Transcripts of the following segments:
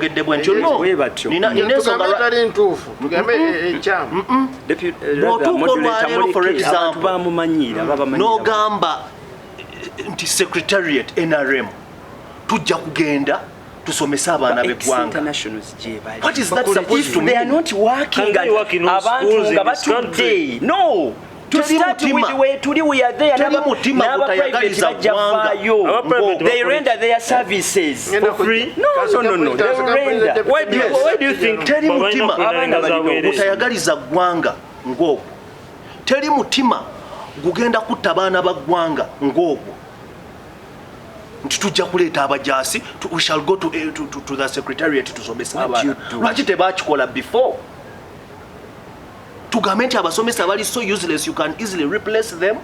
Njogedde bwe ntyo, no. Bwe batyo. Nina ensonga. Tugambe tali ntuufu, tugambe ekyamu. Bw'otuuka olwaleero, for example, abantu bamumanyiira, babamanyiira. N'ogamba nti secretariat NRM tujja kugenda tusomese abaana b'eggwanga. Internationals gye bali. What is that supposed If to they are mean? not working, Can they work in all abantu schools nga in this country? batudde, no. To Teri start mutima. with, we tuli, we are there. Teri mutima N'aba private gutayagaliza bajja ggwanga. vaayo. Aba private They bakole render their services Ngenda For free? No. They render. Why do you think Teri balina mutima. okurendarenga Abaana za balina bwereere? Gutayagaliza ggwanga ng'ogwo, teri mutima gugenda kutta baana ba ggwanga ng'ogwo nti tujja kuleeta abajaasi, we shall go to the secretariat tusomese What do abaana. you do? Lwaki tebakikola before? Tugambe nti abasomesa bali so useless, you can easily replace them?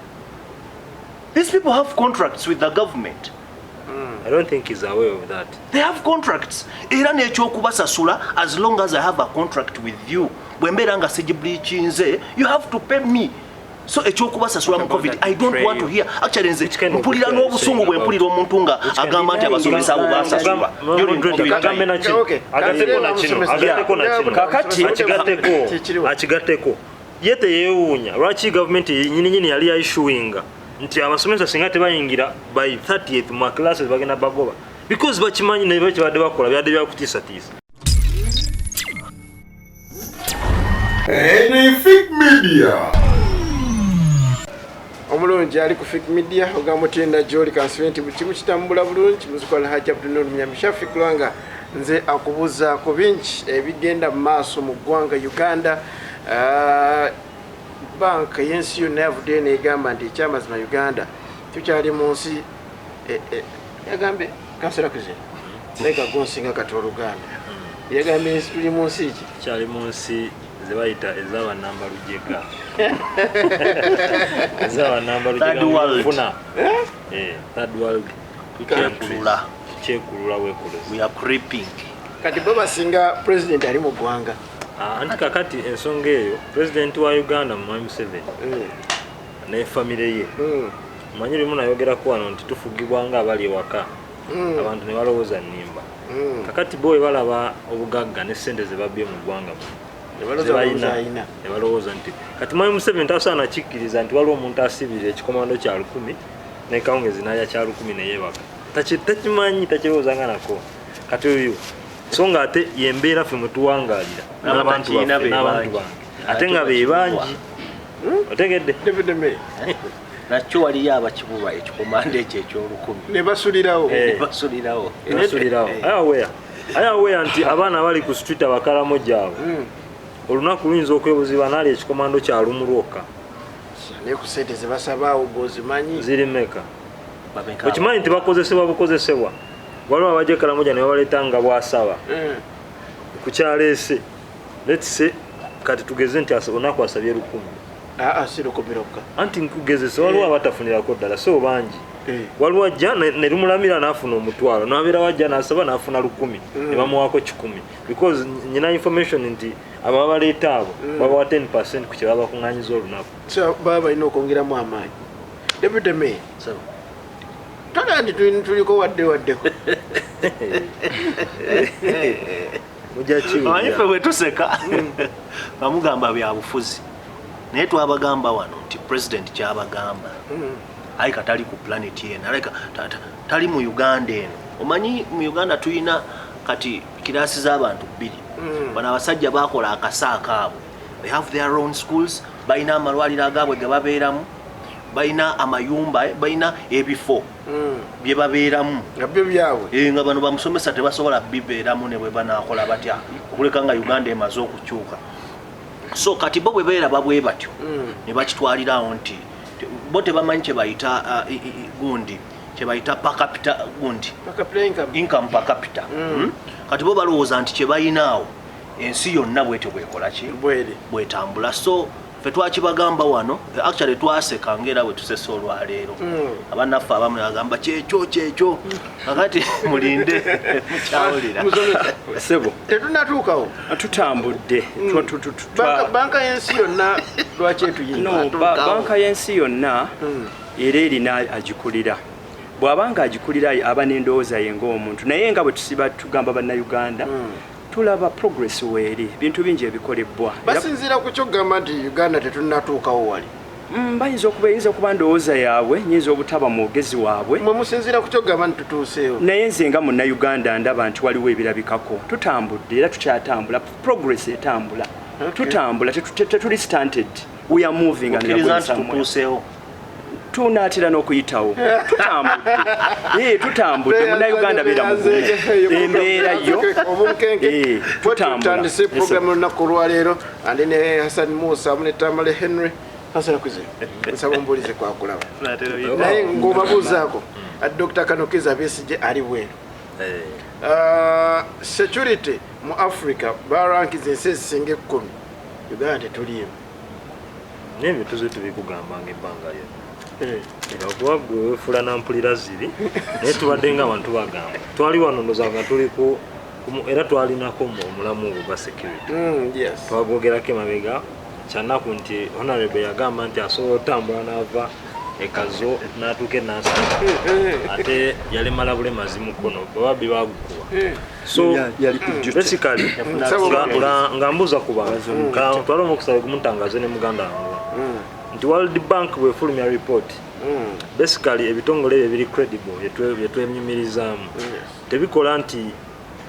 These people have contracts with the government. I don't think he's aware of that. They have contracts, era n'ekyokubasasula, as long as I have a contract with you, bwe mbeera nga sigibreachinze, you have to pay me. So ekyokubasasula mu COVID, I don't want to hear. Actually, nze Which kind of mpulira betrayal n'obusungu bwe saying mpulira omuntu nga Which kind agamba nti abasomesa abo basasulwa during Moderator, COVID kagambe time. na kino. Okay. Agatteko na kino, agatteko na kino. Kakati- Akigatteko, Kikiriwo. akigatteko. Ye teyeewuunya lwaki gavumenti nyini nyini yali yaissuinga nti abasomesa singa tebayingira by 30th mu classes bagenda bagoba, because bakimanyi naye kyebadde bakola byadde byakutiisatiisa. Anything Media. Omulungi ali ku Fik Media, ogamba otenda gyoli kansibe nti buli kimu kitambula bulungi. Muzikola Hajji Abdunur Munyambi Shafik Lwanga, nze akubuuzaako bingi ebigenda mu maaso mu ggwanga Uganda. Banka y'ensi yonna yavuddeyo negamba nti ekyamazima Uganda tukyali mu nsi yagambye kansela kuzira naye kagonsinga kati oluganda, yagambye ensi tuli mu nsi ki? Kyali mu nsi ze bayita ez'abanamba lujega, ez'abanamba Third world. lujega, third world. Tukyekulula. Kyekulula wekuleza. We are creeping. Kati bo basinga president ali mu ggwanga. Ah, anti kakati ensonga eyo, pulezidenti wa Uganda Mwami Museveni ne famire ye, manyi lumu nayogerako wano nti tufugibwa nga abali ewaka, abantu ne balowooza nnimba. Kakati bo bwe balaba obugagga ne sente ze babbye mu ggwanga muno, Ne balowooza ze balina, balowooza alina. Ne balowooza nti kati Mwami Museveni tasaana kikkiriza nti waliwo omuntu asibira ekikomando kya 1000 nekawungezi nalya kya 1000 neyeebaka. Takimanyi, takirowooza nga nako. Kati oyo so nga ate yembeera ffe mwetuwangaalira n'abantu N'abatakiina baffe be n'abantu bangi. bange ate nga be bangi, otegedde? David May. Nakyo waliyo abakibulwa ekikomando ekyo eky'olukumi. Ne basulirawo. Basulirawo. Basulirawo. Aye aware nti abaana bali ku street abakalamo gyabwe, olunaku luyinza okwebuziba naali ekikomando kya lumu lwokka. Naye ku sente ze basabaawo gwozimanyi. Ziri meka? Bameka? Okimanyi nti bakozesebwa bukozesebwa, waliwo abajja ekalamoja ne babaleeta nga bwasaba ku kyaleese. Let's say kati tugeze nti olunaku asabye 1000. Aa, si 1000 lwokka. Anti nkugezese, waliwo abatafunirako ddala, so bangi. Waliwo ajja ne lumulamira n'afuna 500, nabeera wajja n'asaba n'afuna 1000, ne bamuwaako 100, because nyina information nti abo babaleeta abo babawa 10% ku kye baba bakuŋŋanyiza olunaku. So baba balina okwongeramu amaanyi. David May, So, tola nti tuliko wadde waddeko. Mujja omanyi kiwulira. ffe bwe tuseka bamugamba bya bufuzi, naye twabagamba wano nti president kyabagamba alika tali ku planet eno, alika tali mu Uganda eno. Omanyi mu Uganda tulina kati class z'abantu bbiri. Bano abasajja bakola akasaako abo, they have their own schools, balina amalwaliro agaabwe ge babeeramu, balina amayumba, balina ebifo bye babeeramu. Nga byo byabwe. Eh, nga bano bamusomesa tebasobola bibeeramu ne bwe banaakola batya, okuleka nga Uganda emaze okukyuka. So kati bo bwe beeraba bwe batyo ne bakitwalirawo nti bo tebamanyi kye bayita gundi, kye bayita per capita gundi. Per capita income. Income per capita. Kati bo balowooza nti kye bayinaawo ensi yonna bwetyo bwekola ki? Bweri. Bwetambula. So ffe twakibagamba wano, actually twaseka ngaera bwe tusesa olwaleero. Abannaffe abamu ne bagamba kyekyo kyekyo, kakati mulinde mukyawulira. Musomesa, Sebo. tetunatuukawo. Tutambudde. Banka y'ensi yonna lwaki etuyimba? No, banka y'ensi yonna era erina agikulira. Bw'aba nga agikulira, aba n'endowooza ye ng'omuntu. Naye nga bwe tusiba tugamba Bannayuganda, tulaba progress weeri, bintu bingi ebikolebwa. Basinziira ku kyokugamba nti Uganda tetunnatuukawo wali. Bayinza okuba, eyinza okuba ndowooza yaabwe, nyinza obutaba mwogezi waabwe. Mwe musinziira ku kyokugamba nti tutuuseewo? Naye nze nga Munnayuganda ndaba nti waliwo ebirabikako, tutambudde era tukyatambula, progress etambula. Tutambula, tetuli stunted, we are moving and we are Okkiriza going nti somewhere. tutuuseewo? Tunaatera n'okuyitawo, tutambudde. Tutambudde. Munnayuganda beera mugumu, embeera yo Obunkenke. Tutambula. Tutandise program olunaku olwaleero andi ne Hassan Musa amu ne Tamale Henry. Hassan Kwize, nsaba ombuulize kwakulaba naye ng'obabuuzaako. Dr Kanokiza Besigye ali bweru. Security mu Africa barankiza ensi ezisinga 10, Uganda tetuliimu. Naye ebyo tuze tubikugambanga ebbanga lyonna. Okuba gwe weefuula nampulira ziri, naye tubadde nga abantu bagamba twali wano ndoza nga tuli era twalinako omulamu ogwo gwa security. Twagwogerako emabega. Kyanaku nti honorable yagamba nti asobola otambula n'ava ekazo n'atuuka enansana, ate yalemala bulemazi mukono, bababbi bagukuba. So Yali ku duty. basically Nsaba nga mbuuza ku bantu, twala omukisa gumutangaze ne muganda wange nti World Bank bwefulumya report, basically ebitongole ebyo ebiri credible byetwenyumirizaamu tebikola nti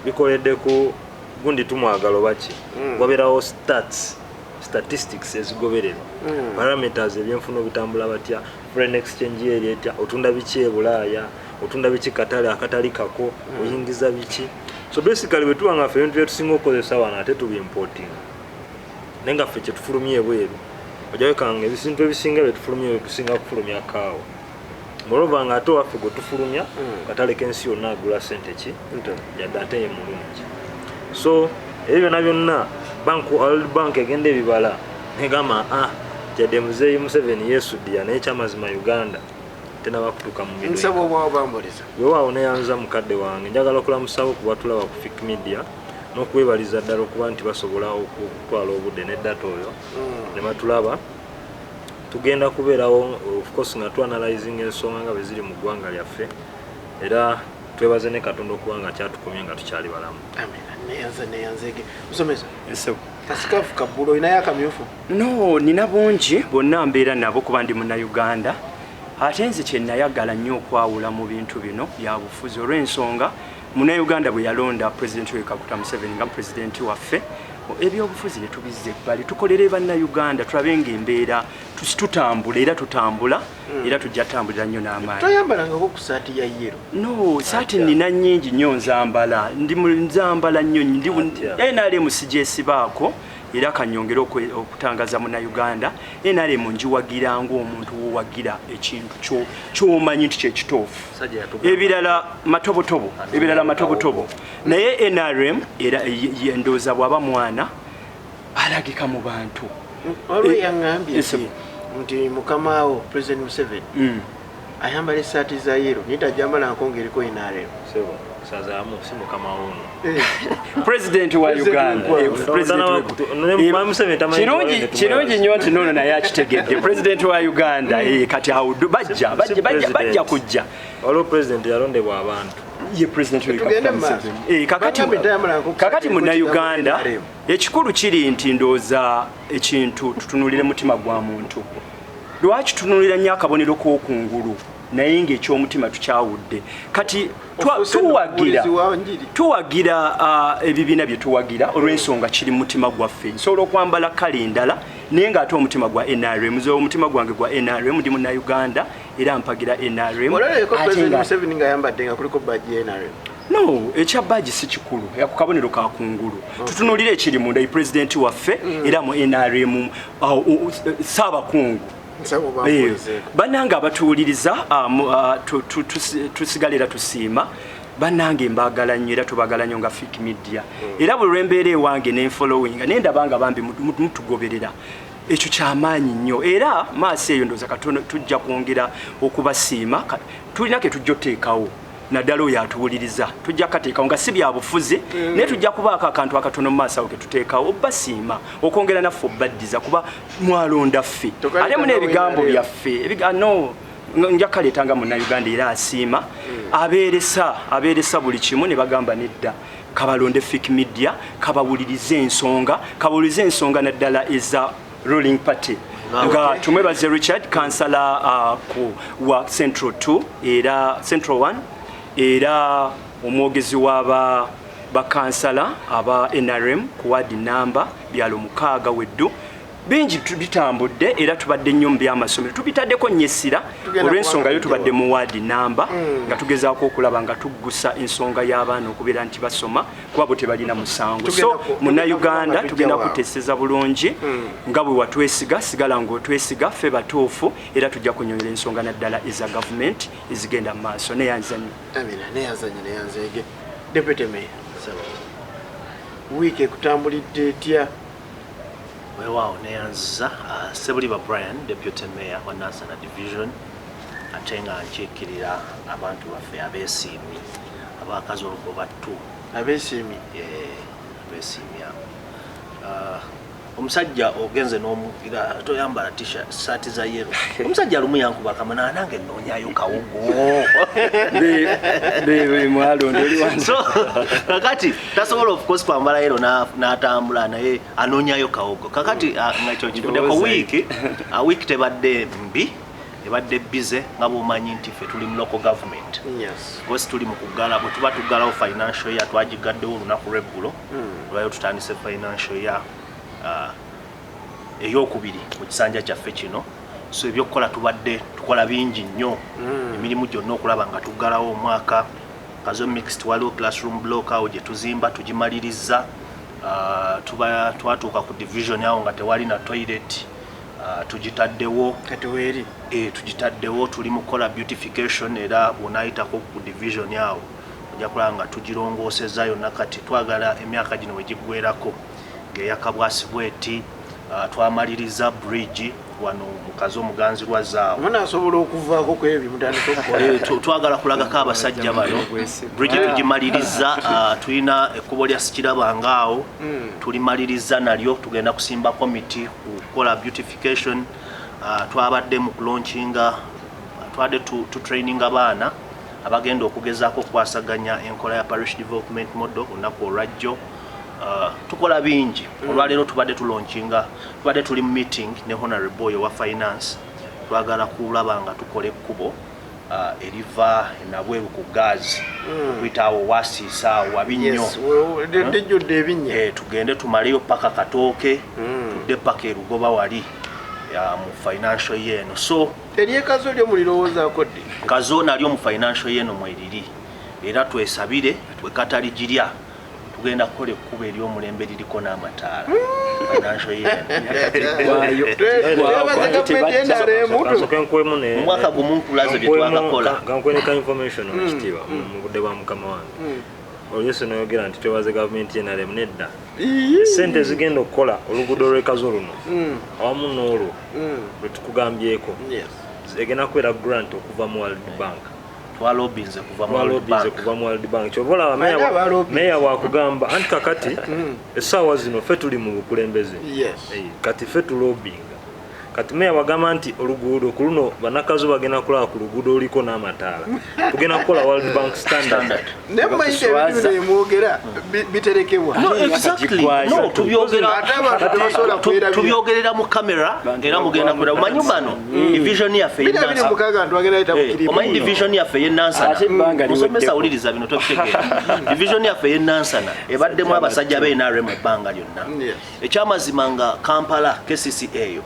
bikoledde ku gundi tumwagala oba ki. Wabeerawo stats, statistics ezigobererwa, parameters, ebyenfuna bitambula batya, foreign exchange eri etya, otunda biki e Bulaaya, otunda biki katale akatali kako, oyingiza biki. So basically bwe tuba nga ffe ebintu byetusinga okukozesa wano ate tubiimporting, naye nga ffe kyetufulumya ebweru, ojja wekanga ebintu ebisinga byetufulumya ebweru, tusinga kufulumya kaawa. Moreover nga ate owaffe gwe tufulumya katale k'ensi yonna agula sente ki yadde ate ye mulungi. So ebyo byonna byonna bank, World Bank egenda ebibala negamba, ah, yadde muzeeyi Museveni yeesuddiya, naye kyamazima Uganda tenaba kutuuka mu middle. Nsaba obwawo bambuliza. Weewaawo, neyanza mukadde wange. Njagala okulamusawo ku batulaba ku Fik Media n'okwebaliza ddala okuba nti basobola okutwala obudde ne data oyo ne batulaba. Tugenda kubeerawo of course nga tuanalyzing ensonga nga bwe ziri mu ggwanga lyaffe, era twebaze ne Katonda okuba nga kyatukumye nga tukyali balamu. Amina. Neyanza, neyanzege musomesa. Ese- Kasikafu kabbulo, olinayo akamyufu? No, nina bungi, bonna mbeera nabo kuba ndi Munnayuganda. Ate nze kye nayagala nnyo okwawula mu bintu bino byabufuzi, olw'ensonga Munnayuganda bwe yalonda Pulezidenti we Kaguta Museveni nga pulezidenti waffe, ebyobufuzi ne tubizza ebbali, tukolere Bannayuganda, tulabe ng'embeera tutambula, era tutambula, era tujja tambulira nnyo n'amaanyi. Toyambalangako ku saati ya yellow? No, saati nina nnyingi nnyo, nzambala, ndi nzambala nnyo ndi Atya. NRM sigyesibaako. Era kanyongere okutangaza Munnayuganda, NRM ngiwagira ng'omuntu wowagira ekintu ky'omanyi nti kyekituufu. Sajja yatugamba. Ebirala matobotobo, ebirala matobotobo, naye NRM era ndowooza bw'aba mwana alagika mu bantu. Waliwo yaŋŋambye nti mukamaawo President Museveni ayambala esaati za yellow, naye tajambalanko ng'eriko NRM. Sebo, sazaamu, si mukama wuno. President wa President Uganda. wa- President Mwami Museveni tamanyi Kirungi, nti kirungi nnyo nti nono naye akitegedde, president wa Uganda. Kati awo bajja Si bajja bajja bajja president. kujja. Waliwo president yalondebwa abantu. Ye president wa Tugende mu maaso. Museveni. Kakati Bagambye tayambalangako ku kakati saati Munnayuganda, eriko kigambo. ekikulu kiri nti ndowooza ekintu tutunuulire mutima gwa muntu. Lwaki tutunuulira nnyo akabonero k'okungulu naye ng'ekyomutima tukyawudde? Kati Ofuuse tuwagira omubuulizi wa njiri. tuwagira ebibiina bye tuwagira olw'ensonga kiri mu mutima gwaffe. Nsobola okwambala kale endala naye ng'ate omutima gwa NRM, zo omutima gwange gwa NRM. Ndi Munnayuganda era mpagira NRM. Olabeko Ate President Museveni ng'ayambadde nga kuliko badge ya NRM? No, ekya badge si kikulu, ako kabonero ka kungulu. Tutunuulire ekiri munda. Ye pulezidenti waffe era mu NRM, saabakungu. Nsaba obambulizeeko. Bannange abatuwuliriza, tusigala era tusiima. Bannange mbaagala nnyo era tubagala nnyo nga Fik Media. Era buli lwembeera ewange nenfollowinga nendaba nga bambi mutugoberera, ekyo kyamaanyi nnyo. Era maaso eyo ndowooza katono tujja kwongera okubasiima. Tulina ke tujja oteekawo, naddala oyo atuwuliriza, tujja kateekawo nga si byabufuzi, naye tujja kubaako akantu akatono mu maaso awo ke tuteekawo obbasiima, okwongera naffe obbaddiza kuba mwalonda ffe. Tokaleka Ate muna ebigambo nawe. byaffe no. Nja kaleeta nga munnayuganda era asiima, abeeresa buli kimu ne bagamba nedda, kabalonde Fik Media, kabawulirize ensonga naddala eza ruling party. Nga tumwebaze Richard, kansala ku wa Central 2 era Central 1, era omwogezi w'aba bakansala aba NRM ku wadi namba byalo 6 weddu. Bingi bitambudde era tubadde nnyo mu by'amasomero, tubitaddeko nnyo essira olw'ensonga yo tubadde mu waadi namba nga tugezaako okulaba nga tuggusa ensonga y'abaana okubeera nti basoma kuba bo tebalina musango. So munnayuganda tugenda kuteeseza bulungi nga bwe watwesiga, sigala ng'otwesiga, ffe batuufu era tujja kunyonyola ensonga naddala eza gavumenti ezigenda mu maaso. Neyanza nnyo. Amina, neyanza nnyo, neyanzeege. Deputy Mayor, wiiki ekutambulidde etya? Weewaawo, neyanziza. Ssebuliba Brian, Deputy Mayor wa Nansana Division, ate nga nkiikirira abantu baffe abeesiimi abakazi olugoba 2. Abeesiimi? Abeesiimi abo. Omusajja ogenze n'omugira toyambala t-shirt, saati za yellow. Omusajja lumu yankuba akamana, nange nnoonyayo kawogo. Be mwalonda oli wange. So kakati tasobola of course kwambala yellow n'atambula, naye anoonyayo kawogo. Kakati nga ekyo kivuddeko. Wiiki tebadde mbi, ebadde busy nga bw'omanyi nti ffe tuli mu local government. Of course tuli mu kuggala, bwe tuba tuggalawo financial year, twagigaddewo olunaku lw'eggulo. Olwayo tutandise financial year eyokubiri mu kisanja kyaffe kino. So ebyokukola tubadde tukola bingi nnyo, emirimu gyonna okulaba nga tuggalawo omwaka. Kazo Mixed waliwo classroom block awo gye tuzimba, tugimaliriza. Tuba twatuuka ku division awo nga tewali na toilet, tugitaddewo. Kati weeri? Tugitaddewo, tuli mu kukola beautification, era bw'onaayitako ku division awo ojja kulaba nga tugirongoosezza yonna. Kati twagala emyaka gino bwe giggwerako ng'eyakabwasi bweti. Twamaliriza bridge wano mu Kazo Omuganzi lwazaawo. Munaasobola okuvaako ku ebyo mutandika okukola? Twagala kulagako abasajja bano bridge tugimaliriza. Tulina ekkubo lya Sikirabanga awo, tulimaliriza nalyo, tugenda kusimbako miti, kukola beautification. Twabadde mu kulaunchinga, twabadde tutraininga abaana abagenda okugezaako okukwasaganya enkola ya parish development model olunaku olwajjo. Tukola bingi. Olwaleero tubadde tulaunchinga, tubadde tuli mu meeting ne honorable oyo wa finance. Twagala kulaba nga tukola ekkubo eriva enabweru ku gaazi okuyita awo wasiisa awo wabi nnyo. Yes, lijjudde ebinnya. Tugende tumaleyo paka Katooke, tudde paka erugoba wali ya, mu financial year eno. So eryekazo lyo mulirowoozaako ddi? Kazo nalyo mu financial year eno mweriri, era twesabire bwe kataligirya tugenda kukola ekkubo ery'omulembe liriko n'amataala financial year eno. Waayo. Twebaze gavumenti NRM. Kansooke nkuwemu ne Mu mwaka gumu nkulaze bye twakakola. Kankuwe ka information ekitiibwa mu budde bwa mukama wange. Olyeso noyogera nti twebaze gavumenti NRM, nedda. Sente ezigenda okukola oluguudo lw'Ekazo luno awamu n'olwo lwe tukugambyeko egenda kubeera grant okuva mu World Bank. Twalobinze kuva mu World Twalobinze Bank. kuva mu World Bank. Kyova olaba Ani abalobinze? Meya wakugamba anti kakati essaawa zino ffe tuli mu bukulembeze. Kati ffe tulobinga. Kati meya wagamba nti oluguudo ku luno bannakazo bagenda kulaba ku luguudo oluliko n'amataala, tugenda kukola World Bank standard. Standard. Naye mumanyi nti ebintu bino byemwogera biterekebwa. No, exactly. Giggwayo. No, tubyogera Ate abantu tebasobola kwerabira. Tubyogerera mu kamera era mugenda kwera. Omanyi bano division yaffe Biri abiri y'Enansana. mukaaga ntu agenda yita mu Omanyi division yaffe y'Enansana. Ate ebbanga Musomesa, liweddeko. wuliriza bino tobitegeera. Division yaffe y'Enansana ebaddemu abasajja ba NRM ebbanga lyonna. Ekyamazima nga Kampala KCCA eyo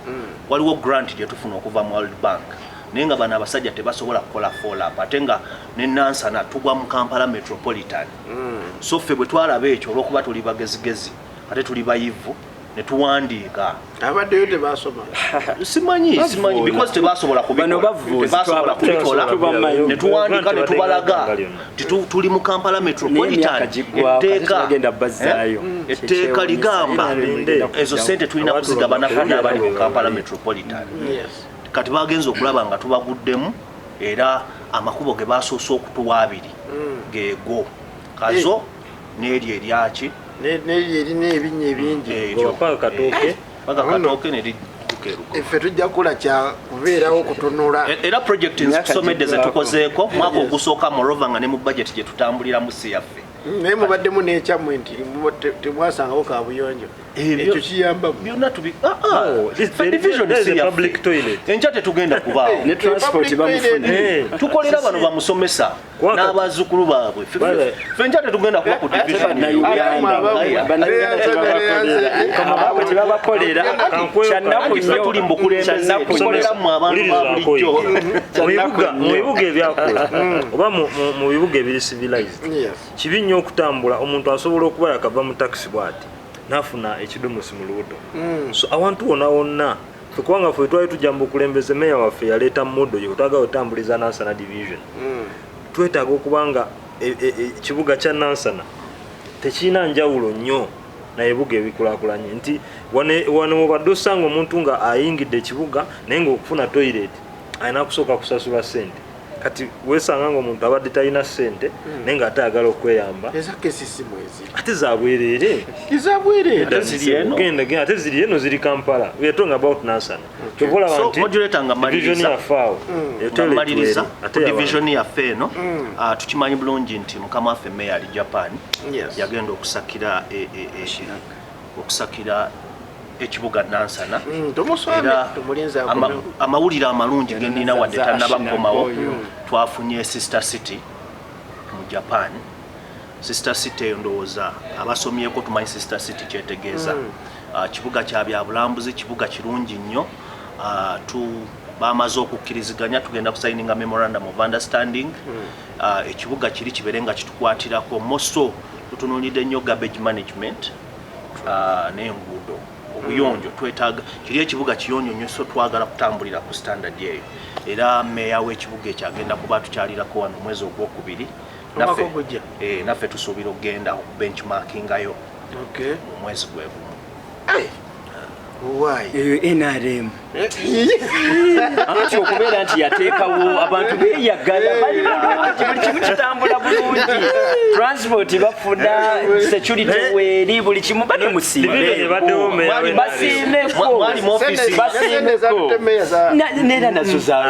waliwo grant gye tufuna okuva mu World Bank, naye nga bano abasajja tebasobola kukola follow up, ate nga ne Nansana tugwa mu Kampala Metropolitan. So ffe bwe twalaba ekyo, olw'okuba tuli bagezigezi ate tuli bayivu, ne tuwandiika. Abaddeyo tebasoma. Simanyi because tebasobola Bano kubikola. bavuzi, Tebasobola kubikola. tubamanyi. Ne tuwandiika ne tubalaga Ebbanga lyonna. nti tuli mu Kampala Metropolitan. N'emyaka giggwako, ate Etteeka tebagenda bazzaayo. Etteeka ligamba ezo sente tulina kuzigabana ffenna abali mu Kampala Metropolitan. Kati bagenza okulaba nga tubaguddemu, era amakubo ge basoose okutuwa abiri geego Kazo n'eryo eryaki Neryo erina ebinnya ebingi. Eryo. Goba paka Katooke. Paka Katooke ne lidduka. n'otuuka erugo. Ffe tujja kukola kya kubeerawo kutunula. Era project nzikusomedde ze tukozeeko mwaka ogusooka, moreover nga ne mu budget gye tutambuliramu si yaffe. Naye mubaddemu n'ekyammwe nti temwasangawo kabuyonjo. Ekyo kiyambamu. Byonna tubi Oh, Ffe division there is si a yaffe. public toilet. Enkya tetugenda kubaawo. Ne transport Public bamufuna. toilet. Tukolera bano bamusomesa n'abazzukulu baabwe. Ffe enkya tetugenda kuba ku division eyo. Bannayuganda tebabakolera. Kyannaku Anti ffe nnyo. tuli mu bukulembeze, Kyannaku nnyo. tukolera mmwe abantu ba bulijjo. Mu bibuga ebyakula oba mu bibuga ebiri civilized, kibi nnyo okutambula omuntu asobola okuba yakava mu takisi bw'ati n'afuna ekidumusi mu lubuto. So awantu wonna wonna ffe, kubanga ffe twali tujja mu bukulembeze, meya waffe yaleeta model ye twagala otambuliza Nansana division. Twetaaga okuba nga ekibuga kya Nansana tekirina njawulo nnyo naye ebibuga ebikulaakulanye, nti wano mubadde osanga omuntu nga ayingidde ekibuga naye ngaokufuna toilet alina kusooka kusasula ssente. Kati weesanga nga omuntu abadde talina ssente naye ng'ate ayagala okweyamba. Eza KCC mwezi. Ate zabwereere. Ezabwereere. Ate ziri eno. Genda, genda, ate ziri eno, ziri Kampala. We are talking about Nansana. Kyova olaba So, nti moderator, nga division mmaliriza. yaffe awo, Nga toilet mmaliriza, weeri, ate ku y'abantu. division yaffe eno, tukimanyi bulungi nti mukama waffe meya ali Japan. Yagenda okusakira okusakira ekibuga Nansana. Tomuswame, Era tumulinze akomewo. amawulire amalungi genina, wadde Za tannabakomawo, Ashina Goyo. twafunye sister city mu Japan. Sister city eyo, ndowooza abasomyeko tumanyi sister city kyetegeeza. Kibuga kya byabulambuzi, kibuga kirungi nnyo. Bamaze okukkiriziganya, tugenda kusayininga memorandum of understanding. Ekibuga kiri kibeere nga kitukwatirako moso. Tutunuulidde nnyo garbage management n'enguudo, obuyonjo. Twetaaga kiri ekibuga kiyonjo nnyo, so twagala kutambulira ku standard eyo. Era meeya w'ekibuga ekyo agenda kuba tukyalirako wano omwezi ogwokubiri. Omwaka Naffe- ogujja? Naffe tusuubira okugenda okubenchmarkingayo mu mwezi gwe gumu. Hey. Why? Eyo NRM, anti okubeera nti yateekawo abantu beeyagala, bali bulungi, buli kimu kitambula bulungi, transport bafuna, security weeri, buli kimu bali. Division ebaddewo meya Musiime, w'NRM. basiimeko. Mwali mu office. Basiimeko. Neera nazo za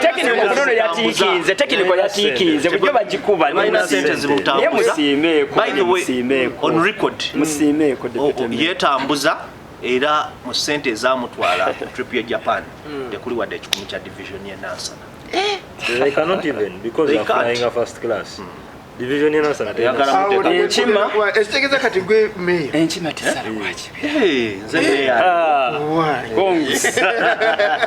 technical nono yatiikinze, technical yatiikinze bulijjo bagikuba. Balina sente zimutambuza. Naye musiimeeko. By the way, Musiimeeko. on record, Musiimeeko, deputy mayor. yeetambuza, era mu sente ezamutwala ku trip ye Japan tekuli wadde 100 kya division ye Nansana. They cannot even because They they are can't. flying a first class. Division ye Nansana Eyagala terina. muteeka ku- Enkima. Ekitegeeza kati gwe meya. Enkima tesala kwakibira. Hey, nze meya. Why? Gongs,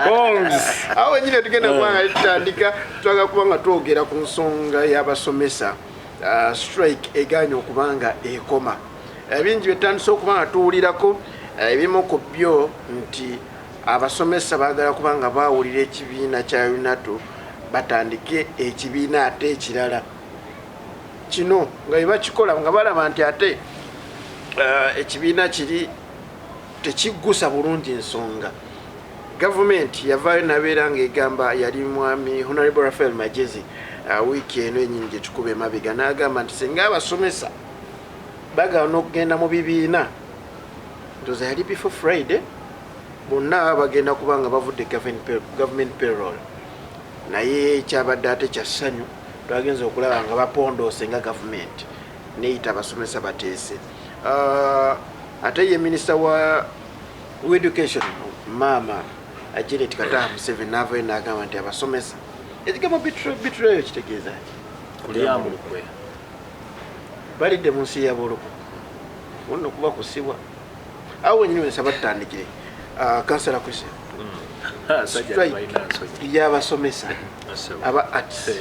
gongs. Awo wenyini tugenda kuba nga tutandika, twagala kuba nga twogera ku nsonga y'abasomesa. Strike eganye okuba nga ekoma. Bingi byetutandise okuba nga tuwulirako. Ebimu ku byo nti abasomesa baagala kuba nga baawulira ekibiina kya UNATU, batandike ekibiina ate ekirala. Kino nga bwe bakikola nga balaba nti ate ekibiina kiri tekiggusa bulungi nsonga. Gavumenti yavaayo nabeera ngaegamba, yali mwami Honorable Rafael Magezi, wiiki eno enyini gyekikuba emabega, n'agamba nti singa abasomesa bagaana okugenda mu bibiina, ndoza yali before Friday, bonna baba bagenda kuba nga bavudde government payroll. Naye kyabadde ate kya ssanyu, twagenza okulaba nga bapondoose nga gavumenti neyita abasomesa bateese. Ate ye minisita wa education, maama Janet Kataha Museveni, n'avayo n'agamba nti abasomesa, ekigambo betrayal kitegeeza ki? Kulya mu lukwe. Balidde mu nsi yaboluku muno kuba kusibwa. Awo wenyini wensaba tutandikire. Kansala Kwise, Abasajja tebalina nsonyi. y'abasomesa aba arts,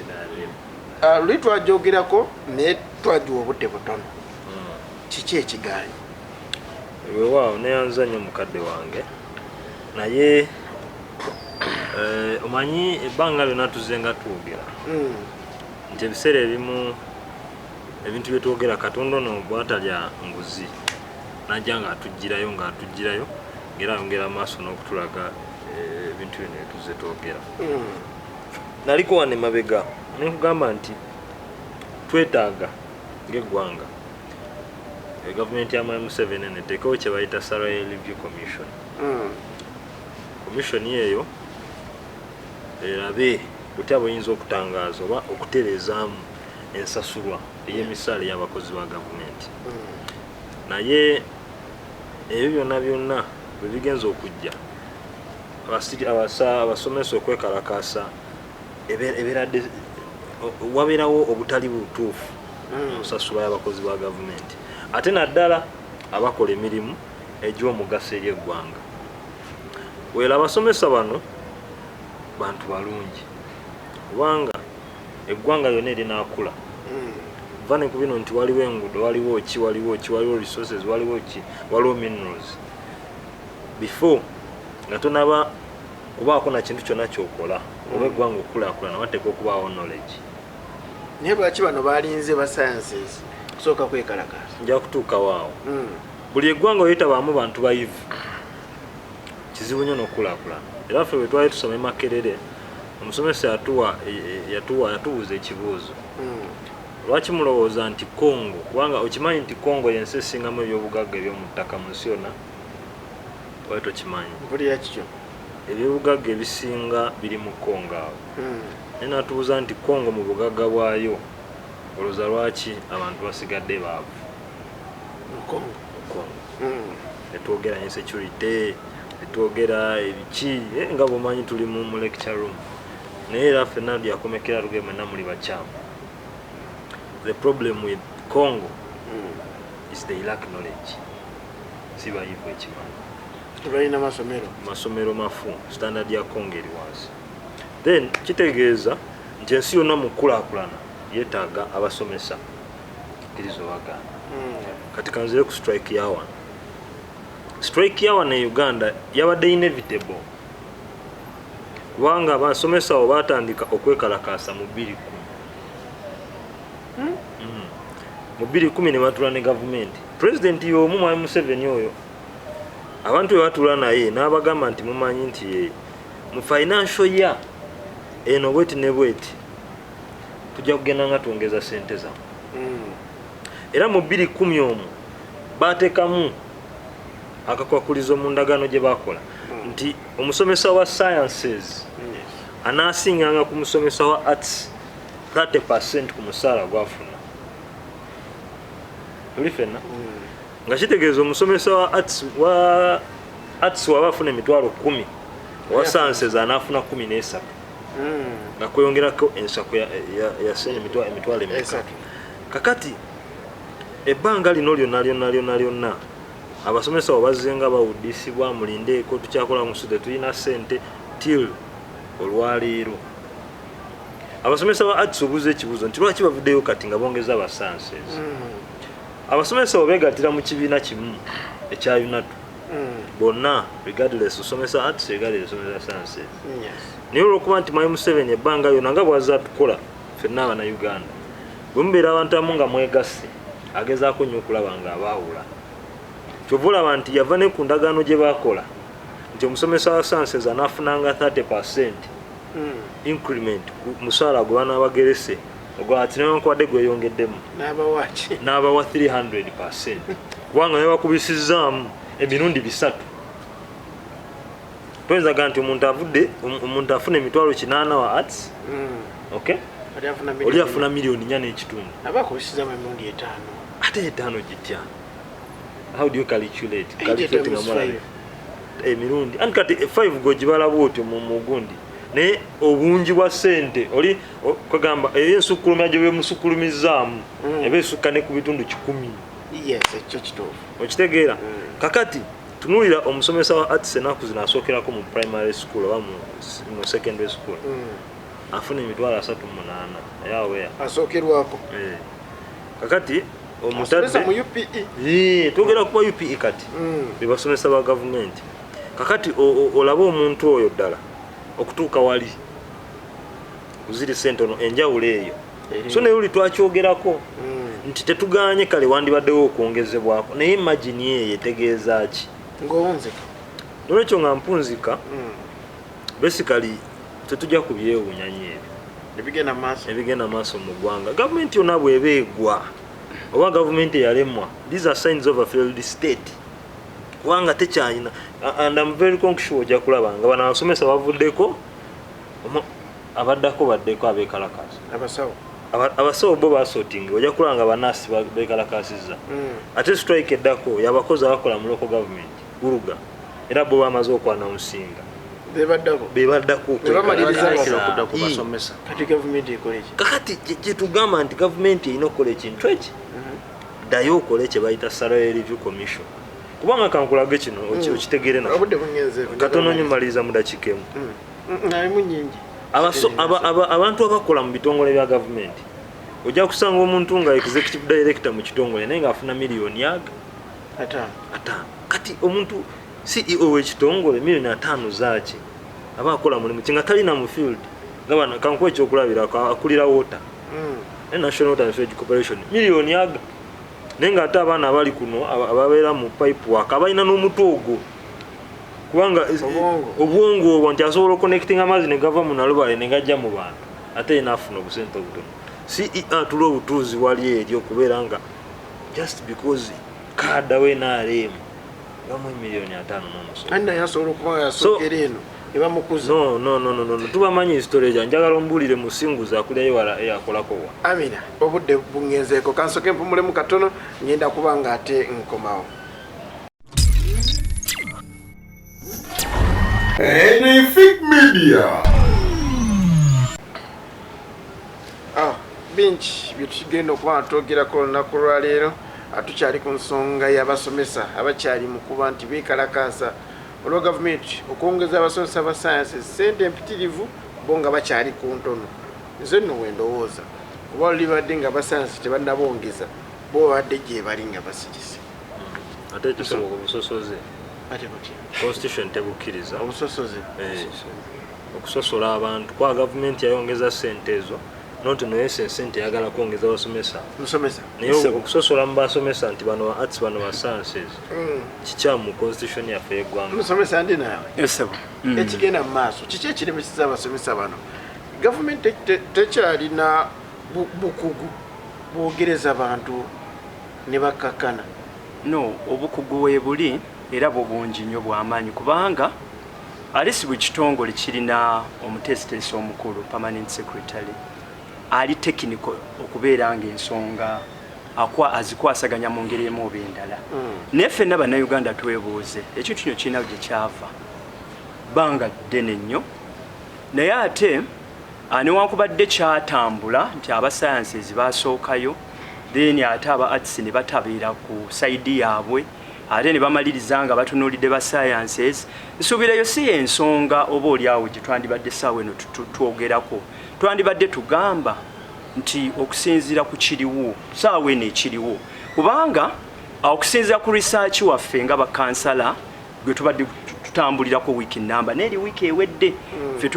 luli twajogerako naye twagiwa obudde butono. Kiki ekigaanyi? Weewaawo, neyanza nnyo mukadde wange, naye omanyi ebbanga lyonna tuzze nga twogera nti ebiseera ebimu ebintu bye twogera, Katonda ono bw'atalya nguzi najja ng'atugirayo ng'era ayongera maaso n'okutulaga ebintu bino byetuzze twogera. Naliko wano emabega nenkugamba nti twetaaga ng'eggwanga Gavumenti ya Mwami Museveni neteekawo kye bayita Salary Review Commission. Commission eyo erabe butya bweyinza okutangaaza oba okutereezaamu ensasulwa ey'emisaala ey'abakozi ba gavumenti. Naye ebyo byonna byonna bwe bigenza okujja, abasomesa okwekalakaasa, ebeeradde wabeerawo obutali butuufu mu nsasula y'abakozi ba gavumenti, ate naddala abakola emirimu egy'omugaso eri eggwanga. Wera abasomesa bano bantu balungi, kubanga eggwanga lyonna erinaakula va ne ku bino nti waliwo enguudo, waliwo ki, waliwo ki, waliwo resources, waliwo ki, waliwo minerals. Before nga tonaba kubaako na kintu kyonna kyokola oba eggwanga okukulaakulana, wateeka okubaawo knowledge. Naye lwaki bano balinze ba sciences kusooka kwekalakaasa? Nja kutuukawo awo. Buli eggwanga oyetabaamu bantu bayivu, kizibu nnyo n'okukulaakulana. Era ffe bwe twali tusoma e Makerere, omusomesa yatuwa yatubuuza ekibuuzo: lwaki mulowooza nti Congo, kubanga okimanyi nti Congo yensi esingamu ebyobugagga eby'omu ttaka mu nsi yonna, oba tokimanyi? Mpulira kikyo. Ebyobugagga ebisinga biri mu Congo awo. Naye natubuuza nti Congo mu bugagga bwayo, olowooza lwaki abantu basigadde baavu? Mu Congo? Mu Congo. Netwogera insecurity, netwogera ebiki, nga bwomanyi tuli mu lecture room. Naye era ffenna lyakomekera luge, mwenna muli bakyamu. The problem with Congo is they lack knowledge. Si bayivu, ekimanyi. Tebalina masomero. Masomero mafu, standard ya Congo eri wansi. Then kitegeeza nti ensi yonna mu kukulaakulana yeetaaga abasomesa, kkiriza obagaana. Kati kanzire ku strike ya wano. Strike ya wano e Uganda yabadde inevitable, kubanga abasomesa abo batandika okwekalakaasa mu 2010. Mu 2010 ne batula ne gavumenti, pulezidenti y'omu, Mwami Museveni oyo. Abantu bwe batula naye n'abagamba nti mumanyi nti mu financial year eno bweti ne bweti tujja kugenda nga twongeza sente zammwe. Era mu 2010 omwo bateekamu akakwakulizo mu ndagaano gye bakola nti omusomesa wa sciences anaasinganga ku musomesa wa arts 30% ku musaala gwafuna. Tuli fenna? Nga kitegeeza omusomesa wa arts waba afuna 100,000, owa sciences anaafuna 13, nga kweyongerako ensako ya sente emitwalo emeka? Esatu. Kakati ebbanga lino lyonna lyonna lyonna lyonna abasomesa bwe bazzenga bawuddisibwa, mulindeeko, tukyakola musu, tetulina sente, till olwaleero. Abasomesa ba arts obuuza ekibuuzo nti lwaki bavuddeyo kati nga bongeza aba sciences? Abasomesa bwe beegattira mu kibiina kimu ekya UNATU bonna, regardless osomesa arts, regardless osomesa sciences. Naye olwokuba nti Mwami Museveni ebbanga lyonna nga bwazza tukola ffenna Abannayuganda, bwe mubeera abantu amu nga mwegasse, agezaako nnyo okulaba nga abaawula. Kyova olaba nti yava ne ku ndagaano gye baakola nti omusomesa wa sciences anaafunanga 30% increment ku musaala gwe banaabagerese ogwati, newankubadde gweyongeddemu. N'abawaki? N'abawa 300%, kubanga yabakubisizaamu emirundi bisatu. Toyinzaga nti omuntu avudde, omuntu afuna 800,000 wa arts, okay, oli afuna oli miliyoni. afuna 4.5 miliyoni. Aba akubisizamu emirundi etaano. Ate etaano gitya? How do you calculate? Eight Calculate times nga mulala. five. Emirundi anti kati 5 gogibala bwotyo mu mugundi, naye obungi bwa sente oli kwegamba eyo ensukkulumya gye bemusukkulumizaamu eba esukka ne ku bitundu 100. Yes, ekyo kituufu. Okitegeera? Kakati tunuulira omusomesa wa arts ennaku zino asookerako mu primary school oba mu secondary school, afuna 38,000 ayaweya. Asookerwako. Kakati asomesa mu omutadde UPE. Twogera kuba UPE kati, bebasomesa ba gavumenti. Kakati olabe omuntu oyo ddala okutuuka wali kuziri sente ono, enjawulo eyo. So naye oli twakyogerako nti tetuganye, kale wandibaddewo okwongezebwako, naye margin eyo etegeeza ki? Ng'owunzika. Nolwekyo nga mpunzika, basically tetujja kubyewuunya nnyo ebyo ebigenda mu maaso ebigenda maaso mu ggwanga. Gavumenti yonna bw'eba egwa Oba gavumenti eyalemwa. These are signs of a failed state, kubanga tekyalina. And I'm very sure ojja kulaba nga bano abasomesa bavuddeko, abaddako baddeko abekalakasa. Abasawo. Abasawo bo basorting, ojja kulaba nga banasi bekalakasizza. Ate strike eddako yabakozi abakola mu local government, ULGA, era bo bamaze okwannouncinga. Bebaddako. Bebaddako. Bebamaliriza. Okudda ku basomesa. Kati gavumenti ekola eki? Kakati kyetugamba nti gavumenti erina okukola ekintu eki, ddayo okole kye bayita salary review commission, kubanga kankulage kino, okitegeere nako. Obudde bungenze. Katono nnyo, maliriza mu dakiika emu. Alimu nyingi. Abantu abakola mu bitongole bya gavumenti, ojja kusanga omuntu nga executive director mu kitongole naye ng'afuna miliyoni aga 50. 50. Kati omuntu CEO w'ekitongole miliyoni 50 zaaki? Aba akola mulimu ki nga talina mu field? Nga bano, kankuwa ekyokulabirako, akulira water, National Water and Sewage Corporation, miliyoni aga, naye ng'ate abaana abali kuno ababeera mu pipe work abalina n'omutwe ogwo, kubanga Obwongo. Obwongo obwo nti asobola oconnecting amazzi ne gava mu Nalubale ne gajja mu bantu, ate ye naafuna obusente obutono. CEO atula obutuuzi wali eri okubeera nga just because kaada we NRM bamuwa miliyoni 50 n'omusolo. Ani naye asobola okuba nga yasookera eno ne bamukuza. No, no, no, no, no, no. Tubamanyi history gya. Njagala ombuulire, musinguzi akulirayo wala eyakolako wa? Amina, obudde bungenzeeko, kansoke mpumulemu katono, ngenda kuba nga ate nkomawo. Anything Media. Ah, bingi byetugenda okuba nga twogerako olunaku lwaleero. Tukyali ku nsonga y'abasomesa abakyali mu kuba nti beekalakaasa olwa gavumenti okwongeza abasomesa ba science sente empitirivu, bo nga bakyali ku ntono. Nze nno wendowooza kuba lulibadde nga abasayansi tebannabongeza, bo babadde gye bali nga basirise. Ate kisoboka obusosoze. Ate butya? Constitution tebukkiriza. Obusosoze? Eh, okusosola abantu, kwa gavumenti yayongeza sente ezo nonti naye sente eyagala kwongeza basomesa. Musomesa. Naye okusosola mu basomesa nti bano ba arts, bano ba sciences, kikyamu mu constitution yaffe y'eggwanga. Musomesa, ndi naawe. Esebo. Ekigenda mu maaso kiki ekiremeseza abasomesa bano? Gavumenti tekyalina bukugu bwogereza bantu ne bakkakkana? No, obukugu weebuli, era bwo bungi nnyo, bw'amaanyi, kubanga alisi buli kitongole kirina omuteesiteesi omukulu, permanent secretary, ali technical okubeera nga ensonga azikwasaganya mu ngeri emu oba endala. Naye ffenna Bannayuganda twebuuze, ekintu kino kirina gye kyava, bbanga ddene nnyo, naye ate newankubadde kyatambula nti aba sciences basookayo, then ate aba arts ne batabeera ku side yaabwe, ate ne bamaliriza nga batunuulidde ba sciences. Nsuubirayo si yensonga oba oliawo gye twandibadde essaawa eno twogerako. Twandibadde tugamba nti okusinziira ku kiriwo saawa eno ekiriwo, kubanga okusinziira ku research waffe nga bakansala gwe tubadde tutambulirako wiiki namba neeri wiiki ewedde, ffe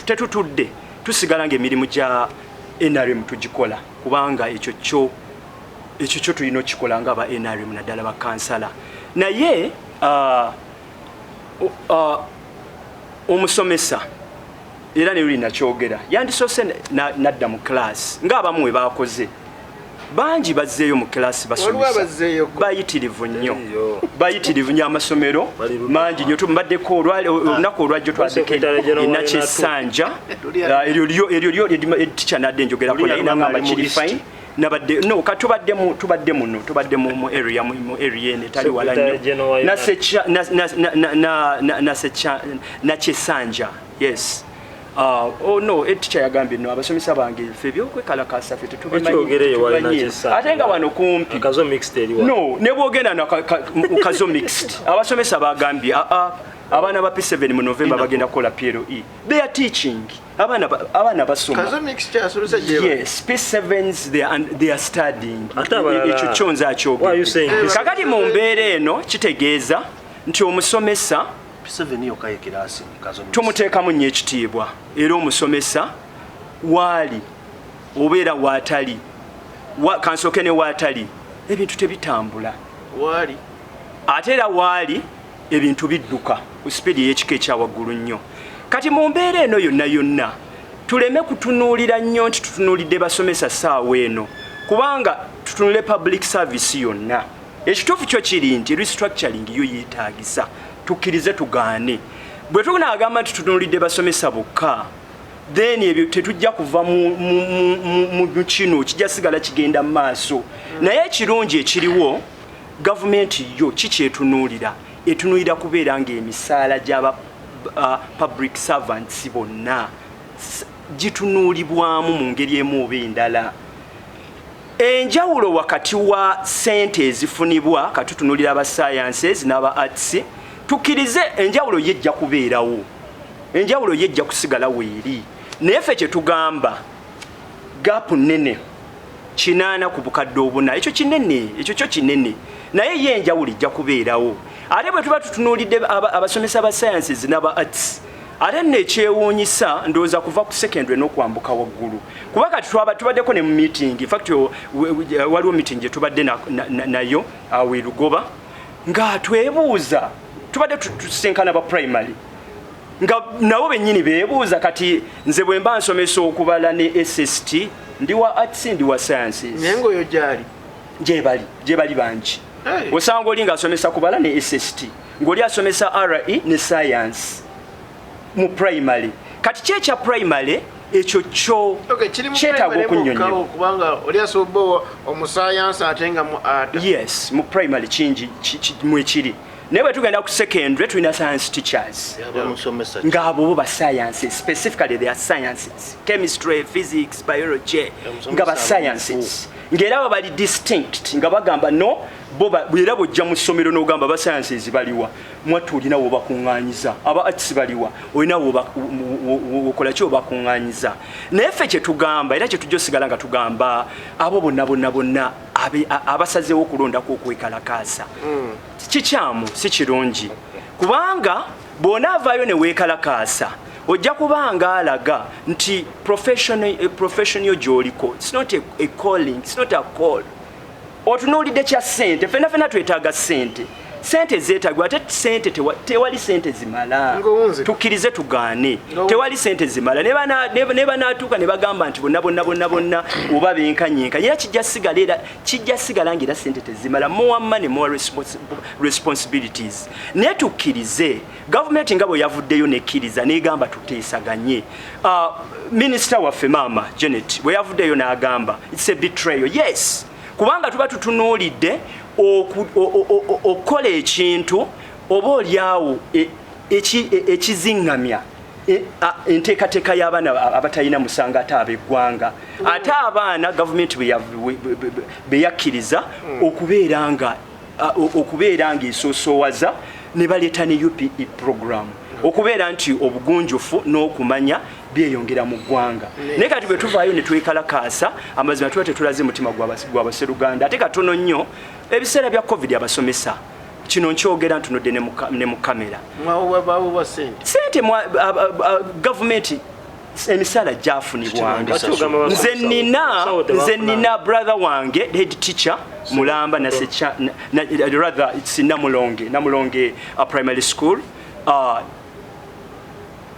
tetutudde, tusigala ngaemirimu gya NRM tugikola, kubanga ekyo kyo tulina okukikola nga aba NRM, naddala bakansala. Naye omusomesa era ne luli nakyogera, yandisoose nadda mu class ng'abamu we bakoze. Bangi bazzeeyo mu class. Waliwo Basomesa abazzeeyoko? Bayitirivu nnyo. Teriyo. Bayitirivu nnyo, amasomero Bali mangi nnyo. Tumbaddeko olunaku olwajjo twaddeko Secretary General wa enakyesanja, eryo lyo tica nadde njogerako Luli naye yagamba nangamba ali mu kiri East. fine. Nabadde no ka tubadde muno, tubadde mu area, mu area eno etali wala Secretary General wa nnyo. Nakyesanja, yes. Oh no, teacher yagambye no abasomesa bange ffe ebyokwekalakasa ffe tetubimanyi. Wakyogereyo wali Tetubimanyi. Nakyesanja. Ate nga wano kumpi. Kazo Mixed eri wa? No, ne bwogenda na mu Kazo Mixed, abasomesa bagambye aa abaana ba P7 mu November bagenda kukola PLE. They are teaching abaana, abaana basoma. Kazo Mixed kyasomesa gye? Yes, P7s, they are studying. Ate abalala? Ekyo kyo nze Why are you saying akyogedde. this? Kakati mu mbeera eno kitegeeza nti omusomesa P7 yokka ye kiraasi mu Kazo Mixed. Tumuteekamu nnyo ekitiibwa, era omusomesa waali obeera waatali, kansooke ne waatali ebintu tebitambula. Waali. Ate era waali ebintu bidduka ku sipiidi ey'ekika ekyawaggulu nnyo. Kati mu mbeera eno yonna yonna, tuleme kutunuulira nnyo nti tutunuulidde basomesa ssaawa eno. Kubanga tutunule public service yonna, ekituufu kyo kiri nti restructuring yo yeetagisa, tukkirize tugaane. Bwe tunaagamba nti tutunulidde basomesa bokka, then ebyo tetujja kuva mu kino, kijja sigala kigenda mu maaso. Naye ekirungi ekiriwo, gavumenti yo kikyetunuulira, etunuulira kubeera ng'emisaala gy'aba public servants bonna gitunuulibwamu mu ngeri emu oba endala. Enjawulo wakati wa sente ezifunibwa, katutunuulira aba sciences n'aba arts, tukkirize enjawulo ye ejja kubeerawo, enjawulo ye ejja kusigala weeri. Naye ffe kyetugamba, gap nene, 804, ekyo kinene, ekyo kyo kinene, naye ye enjawulo ejja kubeerawo. Ate bwe tuba tutunuulidde abasomesa ba sciences n'aba arts, ate nno ekyewuunyisa, ndowooza kuva ku secondary n'okwambuka waggulu, kuba kati twaba tubaddeko ne mu meeting. In fact, waliwo meeting gye tubadde nayo awo e Lugoba, nga twebuuza, tubadde tusinkana ba primary, nga nabo bennyini beebuuza, kati nze bwe mba nsomesa okubala ne SST, ndi wa arts, ndi wa sciences? Naye ngaoyo gyali. Gyebali bangi. Hey. Osanga oli ng'asomesa kubala ne SST, ng'oli asomesa RE ne science mu primary. Kati ki ekya primary ekyo kyo Okay, kiri mu kyetaaga primary okunnyonnyolwa. mwokka, kubanga oli asobola omusayansi ate nga mu art. Yes, mu primary kingi mwekiri, naye bwe tugenda ku secondary tulina science teachers. Yabamusomesa. Ng'abo bo ba sciences, specifically they are sciences, chemistry, physics, biology, nga ba sciences, ng'era abo bali distinct, nga bagamba no bo era bwojja mu ssomero n'ogamba ba sciences baliwa, mwattu olina wobakuŋŋaanyiza, aba arts baliwa, olina wokola ki, wobakuŋŋaanyiza. Naye ffe kyetugamba, era kyetujja osigala nga tugamba, abo bonna bonna bonna abasazeewo okulondako okwekalakaasa, kikyamu, si kirungi, kubanga bw'onaavaayo ne weekalakaasa, ojja kubanga alaga nti profession yo gy'oliko, it's not a calling, it's not a call. Otunuulidde kya ssente. Fenna fenna twetaaga ssente, sente zeetagibwa, ate sente tewali sente zimala. Ng'owunzika. Tukkirize tugaane, Ng'owunzika. tewali sente zimala. Ne banaatuuka ne bagamba nti bonna bonna bonna bonna oba benkanyenkanye, era kijja sigala, era kijja sigala nga era sente tezimala. More money, more responsibilities. Naye tukkirize gavumenti nga bwe yavuddeyo nekkiriza negamba tuteesaganye. Minisita waffe maama Janet bwe yavuddeyo n'agamba it's a betrayal, yes, kubanga tuba tutunuulidde okukola ekintu oba oliawo ekiziŋŋamya enteekateeka y'abaana abatalina musango, ate ab'eggwanga, ate abaana gavumenti bwe yakkiriza okubeera nga esoosowaza, ne baleeta ne UPE program, okubeera nti obugunjufu n'okumanya byeyongera mu ggwanga. Naye kati bwe tuvaayo ne twekalakaasa, amazima tuba tetulaze mutima gwa baseruganda. Ate katono nnyo, ebiseera bya COVID, abasomesa, kino nkyogera ntunudde ne mu kamera, Baweebwa sente? Sente gavumenti emisaala gyafunibwanga. Lwaki ogamba Nze abasawo? nina Abasawo nze tebafuna. nina brother wange head teacher mulamba nasecha rather it's Namulonge primary school.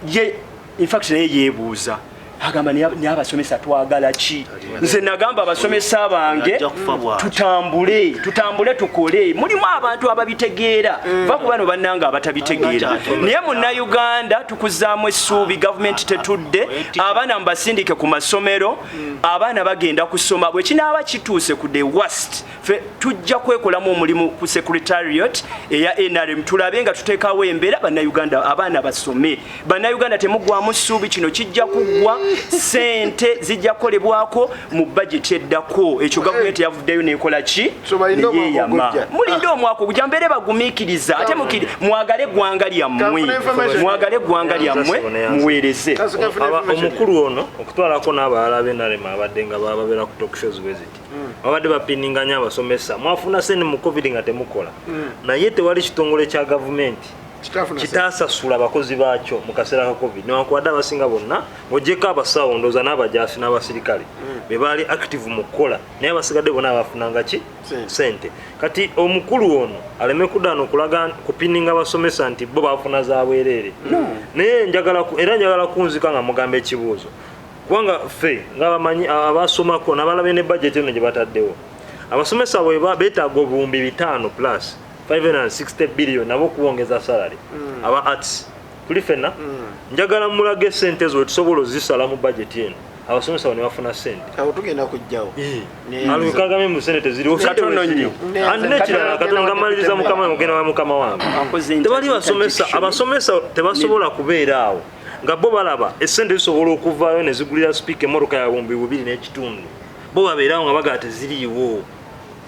Ye in fact naye yeebuuza, agamba, naye abasomesa twagala ki? Nze nagamba abasomesa bange, Ajja kufa bw'atyo. tutambule, tutambule, tukole. Mulimu abantu ababitegeera, va ku bano bannanga abatabitegeera. Naye munnayuganda, tukuzaamu essuubi, gavumenti tetudde, abaana mubasindike ku masomero, abaana bagenda kusoma. Bwe kinaaba kituuse ku the worst, fe tujja kwekolamu omulimu ku secretariat eya NRM, tulabe nga tuteekawo embeera bannayuganda abaana basome. Bannayuganda, temugwamu ssuubi, kino kijja kuggwa, sente zijja kukolebwako mu bajeti eddako. Ekyo gavumenti yavuddeyo nekola ki? So balinde omwaka Neyeeyama. ogujja. Mulinde omwaka ogujja, mbeere bagumiikiriza, ate mwagale eggwanga lyammwe, Kanfune information. mwagale eggwanga lyammwe, muweereze. Kasooka nfune information. Omukulu ono okutwalako n'abalala b'NRM abadde nga babeera ku talk shows bwe ziti, babadde bapininganya abasomesa, mwafuna sente mu COVID nga temukola, naye tewali kitongole kya gavumenti Kitafuna sente. kitasasula abakozi baakyo mu kaseera ka COVID, newankubadde abasinga bonna ng'ogyeko abasawo, ndooza n'abajaasi n'abasirikale be baali active mu kukola, naye abasigadde bonna abafunanga ki? Sente. Sente. Kati omukulu ono aleme kuddaano okulaga kupininga abasomesa nti bo bafuna za bwereere. Naye era njagala kunzika nga mugamba ekibuuzo. Kubanga ffe ng'abamanyi abasomako n'abalabye ne budget eno gye bataddewo, abasomesa bwe beetaaga 5000 plus 560 billion nabo okubongeza salary. Aba arts tuli ffenna, njagala mulage sente ezo wetusobola ozisala mu budget eno, abasomesa bano ne bafuna sente. Awo tugenda kujjawo. Kagame mu sente teziriwo. Katono nnyo. Andi n'ekirala katono nga mmaliriza, mukama mugenda wa mukama wange. Akoze Tebali basomesa, interjection. abasomesa tebasobola kubeera awo nga bo balaba esente zisobola okuvaayo ne zigulira sipiika emmotoka ya 2500, bo babeerawo nga bagala teziriiwo,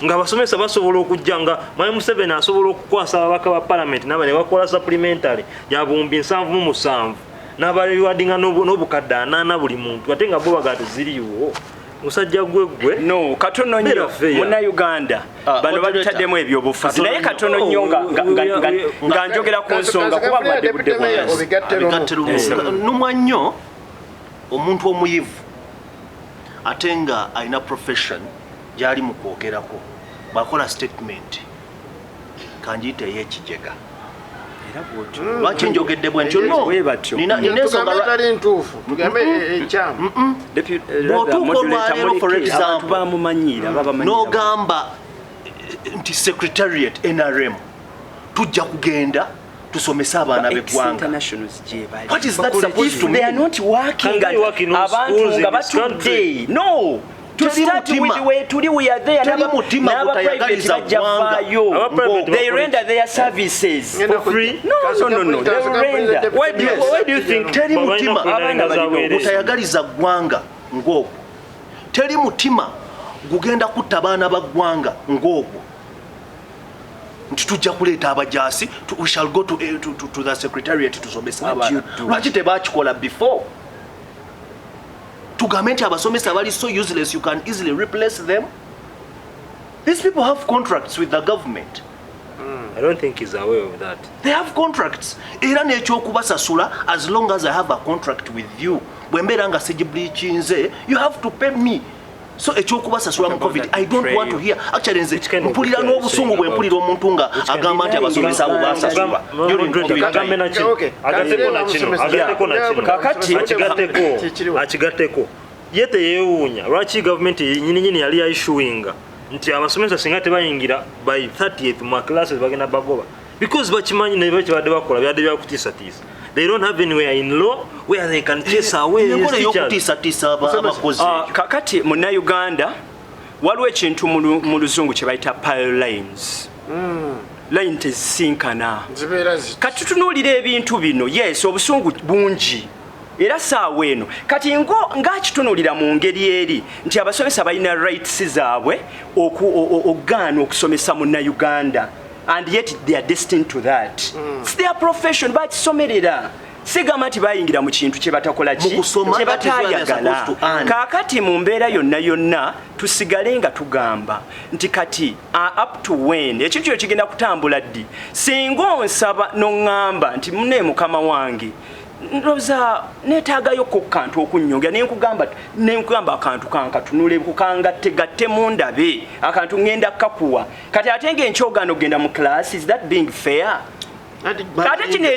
nga abasomesa basobola okujja nga Mwami Museveni asobola okukwasa ababaka ba palamenti naba ne bakola supplementary ya 77,000 n'abarewardinga n'obukadde 40 buli muntu, ate nga bo bagala teziriiwo. Musajja gwe gwe. No, katono nnyo. Beera fair. Munnayuganda, Ah, bano moderator. babitaddemu ebyobufuzi, Katono naye nnyo. katono nnyo nga njogera ku nsonga kuba bwadde budde bwansi. Obigatte Abigatte lumu. lumu. Numwa nnyo omuntu omuyivu ate nga alina profession gyali mu kwogerako, bw'akola statement kanjiyite ey'ekijega. Lwaki njogedde bwe ntyo? No, Bwe batyo. nina ensonga. Tugambe etali ntuufu, tugambe ekyamu. Bw'otuuka olwaleero, for example, Abantu bamumanyiira, babamanyiira. N'ogamba nti secretariat NRM tujja kugenda tusomese abaana b'eggwanga. Internationals gye bali. What is that supposed If to they are mean? not working, Can they work in all abantu schools nga in this batudde, country? no, to Teri start mutima. with, we tuli, we are there. Teri mutima N'aba private gutayagaliza bajja ggwanga. vaayo. Aba private They bakole render their services. Ngenda For free? No, they render. Why do you think Teri balina mutima. okurendaringa Abaana za balina bwereere? Gutayagaliza ggwanga ng'ogwo, teri mutima gugenda kutta baana ba ggwanga ng'ogwo nti tujja kuleeta abajaasi, we shall go to the secretariat tusomese What abaana. you do? Lwaki tebakikola before? Tugambe nti abasomesa bali so useless, you can easily replace them. These people have contracts with the government. I don't think he's aware of that. They have contracts, era n'ekyokubasasula, as long as I have a contract with you, bwe mbeera nga sigibreachinze, you have to pay me. So ekyokubasasula mu COVID, I don't want to hear. Actually, nze Which kind of mpulira betrayal n'obusungu bwe saying mpulira omuntu nga agamba nti abasomesa abo basasulwa during Moderator, COVID kagambe time. na kino. Okay. Agatteko na kino, agatteko na kino. Kakati- Akigatteko, Kikiriwo. akigatteko. Ye teyeewuunya lwaki gavumenti nyini nyini yali yaissuinga nti abasomesa singa tebayingira by 30th mu classes bagenda bagoba, because bakimanyi naye kyebadde bakola byadde byakutiisatiisa. They don't have anywhere in law where they can chase away these Enkola teachers. ey'okutiisatiisa abakozi. Ah, kakati munnayuganda, waliwo ekintu mu luzungu kye bayita parallel lines, line tezisinkana. Zibeera zi Kati tutunuulira ebintu bino, yes, obusungu bungi, era saawa eno kati ng'akitunuulira mu ngeri eri nti abasomesa balina rights zaabwe okugaana okusomesa munnayuganda, and yet they are destined to that. It's their profession, bakisomerera. Sigamba nti bayingira mu kintu kye batakola ki, Mu kusoma, kye that is where they are batayagala. supposed to earn. Kaakati mu mbeera yonna yonna tusigale nga tugamba nti kati up to when ekintu kyo kigenda kutambula ddi? Singa onsaba noŋŋamba nti mune mukama wange, ndowooza neetaagayo ko kantu okunnyongera, nenkugamba akantu kankatunule kukangattegatte mundabe akantu ŋŋenda kakuwa kati, ate ng'enkyogaana okugenda mu class, is that being fair? Ate kino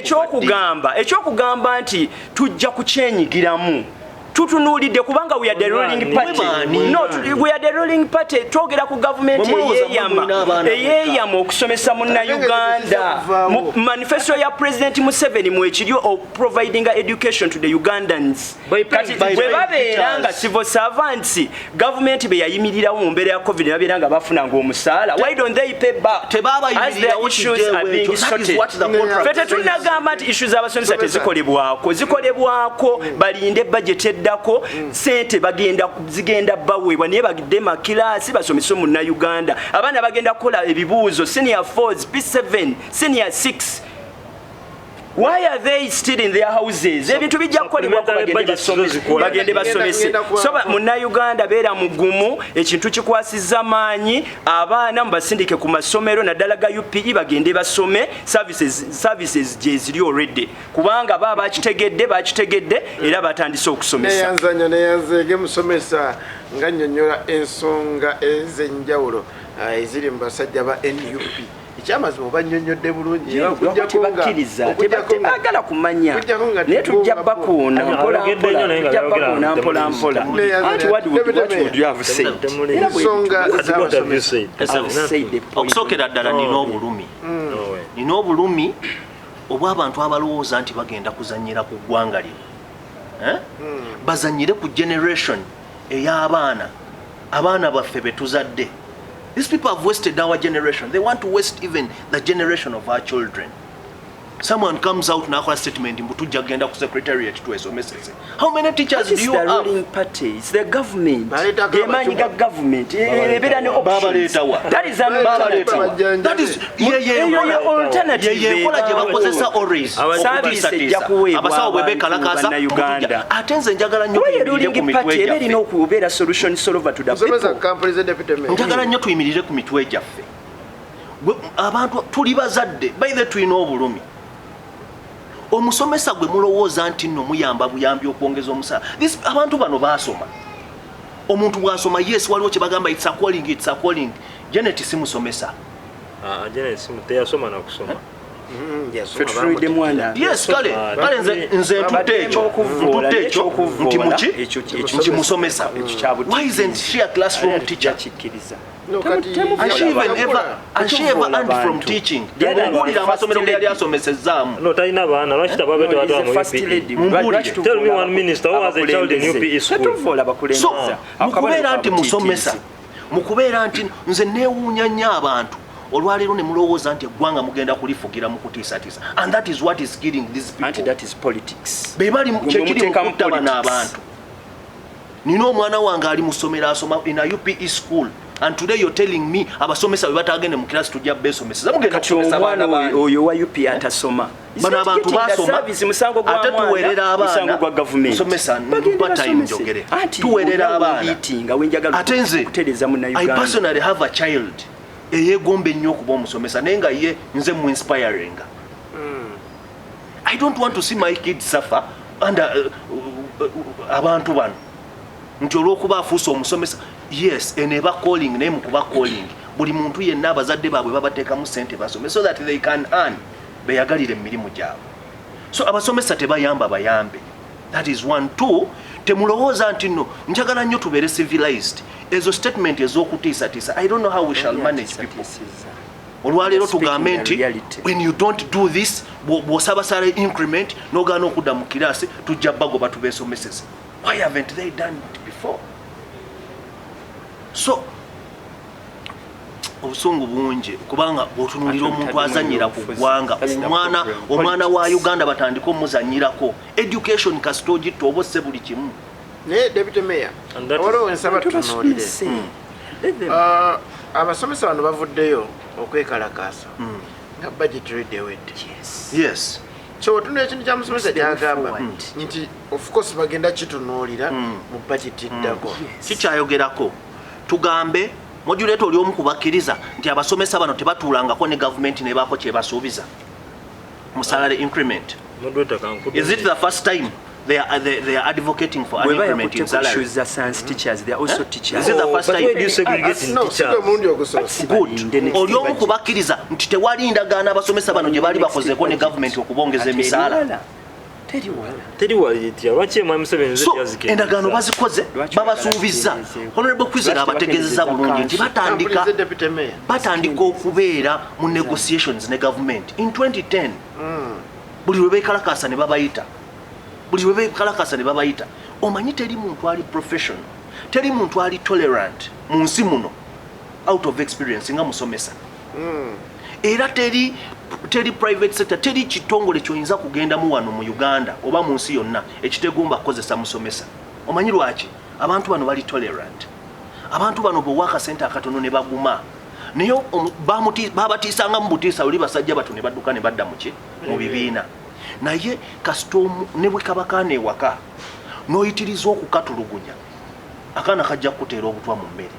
ekyokugamba nti tujja kukyenyigiramu, tutunuulidde kubanga we are the ruling party. Baani? No, we are the ruling party. Twogera ku gavumenti Mwe mulowooza eyeyama mwe mulina abaana. eyeyama okusomesa munnayuganda. Kuvaawo. Mu manifesto ya President Museveni mwekiri providing education to the Ugandans. By Kati paying bwe babeera nga teachers. civil servants, gavumenti be yayimirirawo mu mbeera ya COVID, babeera nga bafunanga omusaala, why don't they pay back as their Tebabayimirirawo. issues are being Kijjewo ekyo. That is sorted? what the contract Ffe tetunnagamba nti issue z'abasomesa tezikolebwako, zikolebwako. Balinde budget eddako, sente bagenda zigenda baweebwa, naye bagidde makiraasi basomese munnayuganda. Abaana bagenda kukola ebibuuzo, senior 4, P7, senior 6. Why are they still in their houses? Ebintu bijja kukolebwako, Supplementary bagende budget basome, zikola. bagende basomese. So munnayuganda, beera mugumu, ekintu kikwasizza maanyi. Abaana mubasindike ku masomero, naddala ga UPE, bagende basome. Services gyeziri already, kubanga baba bakitegedde, bakitegedde era batandise okusomesa. Neyanzanya, neyanzeege musomesa nga nnyonnyola ensonga ez'enjawulo. Eziri mu basajja ba NUP, ekyamazima obanyonyodde bulungi. Era Lwaki tebakkiriza? Tebaagala kumanya, naye tujja bakuuna mpola mpola, tujja bakuuna mpola mpola. Anti what would you have said? Era Ensonga What have you said? I've said the point. Okusookera ddala, nina obulumi, No way. nina obulumi obw'abantu abalowooza nti bagenda kuzanyira ku ggwanga lino. Eh? Bazanyire ku generation ey'abaana, abaana baffe be tuzadde. These people have wasted our generation. They want to waste even the generation of our children. Someone comes out n'akola statement mbu tujja kugenda ku secretariat twesomeseze. How many teachers What is do you the have? ruling party? It's the government. Baleetako Gemaanyi ga abacuba. government. Ebeera ne options. Babaleeta wa? That is an Babaleeta wa? alternative. That is ye ye Eyo ye alternative. ye enkola gye bakozesa always. Service ejja kuweebwa Abasawo bwe abantu bekalakasa, bannayuganda. ate nze njagala nnyo Kuba ye tuyimirire ku ruling mitwe party eba erina gyaffe. okubeera solution solver to the Musomesa, people. kampuni ze deputy mayor. Njagala nnyo tuyimirire ku mitwe gyaffe. Abantu tuli bazadde, baithe tulina obulumi. Omusomesa gwe mulowooza nti nno muyamba buyambi okwongeza omusaala, abantu bano baasoma. Omuntu bw'asoma, yes, waliwo kye bagamba it's a calling, it's a calling. Janet si musomesa. Ah, Janet simu teyasoma na kusoma. Ffe tutunuulidde mwana. Yes, kale kale nze ntutte ekyo, Okuvvoola, ntutte ekyo n'ekyokuvvoola, nti muki ekyo nti musomesa. Ekyo kya Why isn't she a classroom teacher? Kikkiriza. No, kati- Has she even ever, has she ever earned from teaching? Mumbuulire amasomero ge yali asomesezaamu. No, talina baana. Lwaki tababe tebatwala mu UPE? Mumbuulire. Tell me one minister who has a child in UPE school. Tetuvoola bakulembeze. So mukubeera nti musomesa, mukubeera nti nze neewuunya nnyo abantu olwaleero ne mulowooza nti eggwanga mugenda kulifugira mu kutiisatiisa, and that is what is killing these Anti people. that is politics. Be bali Gwe kyekiri mu muteekamu kutta bano politics. abantu. Nina omwana wange ali mu ssomero, asoma in a UPE school, and today you're telling me abasomesa bwe batagende mu kirasi tujja besomeseza. Mugenda Kati kusomesa omwana abaana oyo bange. oyo wa UP atasoma. Bano abantu basoma, Musango gwa ate mwana, tuweerera abaana. musango gwa gavumenti. Musomesa, Bagende mpa time basomese. njogere. Anti Tuweerera olina abaana. meeting, awo njagala Ate nze okutereeza I munnayuganda. personally have a child eyeegomba ennyo okuba omusomesa, naye nga ye nze mu inspiringa. I don't want to see my kids suffer under abantu bano nti olw'okuba afuuse omusomesa. Yes, eno eba calling, naye mu kuba calling buli muntu yenna abazadde baabwe babateekamu sente basome so that they can earn, beyagalire emirimu gyabwe. So abasomesa tebayamba bayambe. That is one. Two, temulowooza nti nno njagala nnyo tubeere civilized. Ezo statement ez'okutiisatiisa, I don't know how we shall manage people. Olwaleero tugambe nti when you don't do this, bw'osaba salary increment n'ogaana okudda mu kirasi, tujja bagoba tubeesomeseze. Why haven't they done it before? So obusungu bungi, kubanga bw'otunuulira omuntu azanyira ku ggwanga, omwana, omwana wa Uganda batandike omuzanyirako education, kasita ogitta oba osse buli kimu. Naye deputy mayor, waliwo ensaba tutunuulire. Abasomesa bano bavuddeyo okwekalakaasa nga budget ready ewedde. Yes. So otunula ekintu kya musomesa kyagamba nti of course bagenda kitunuulira mu budget eddako. Kikyayogerako, tugambe moderator, oli omu kubakkiriza nti abasomesa bano tebatuulangako ne gavumenti nebaako kyebasuubiza mu salary increment. Is it the first time they are advocating for an increment in salary? Science teachers, they are also teachers. Is it the first But time? why do you segregate in No, si teachers? gwe mulundi ogusoose. Good. Oli omu kubakkiriza nti tewali ndagaano abasomesa bano gye baali bakozeeko ne gavumenti okubongeza emisaala? Teri wala. Teri walitya. Lwaki mwami Museveni nze So teyazikiriza? endagaano bazikoze, Lwaki babasuubizza. oyagala Honorable Kwizera Lwaki abategeezezza tebakendeeza bulungi nti kanso? batandika Kampuni ze deputy mayor. batandika okubeera mu negotiations ne gavumenti in 2010. Buli lwe beekalakaasa ne babayita, buli lwe beekalakaasa ne babayita. Omanyi teri muntu ali professional, teri muntu ali tolerant mu nsi muno out of experience nga musomesa. Era teri private sector, teri kitongole kyoyinza kugendamu wano mu Uganda oba mu nsi yonna ekitegomba kukozesa musomesa. Omanyi lwaki? Abantu bano bali tolerant. Abantu bano bwewa akasente akatono ne baguma, naye babatiisanga mu butiisa oli basajja bato ne badduka ne badda muki mu bibiina. Naye kasita ne bwe kaba kaana ewaka n'oyitiriza okukatulugunya, akaana kajja kukuteera obutwa mu mmere.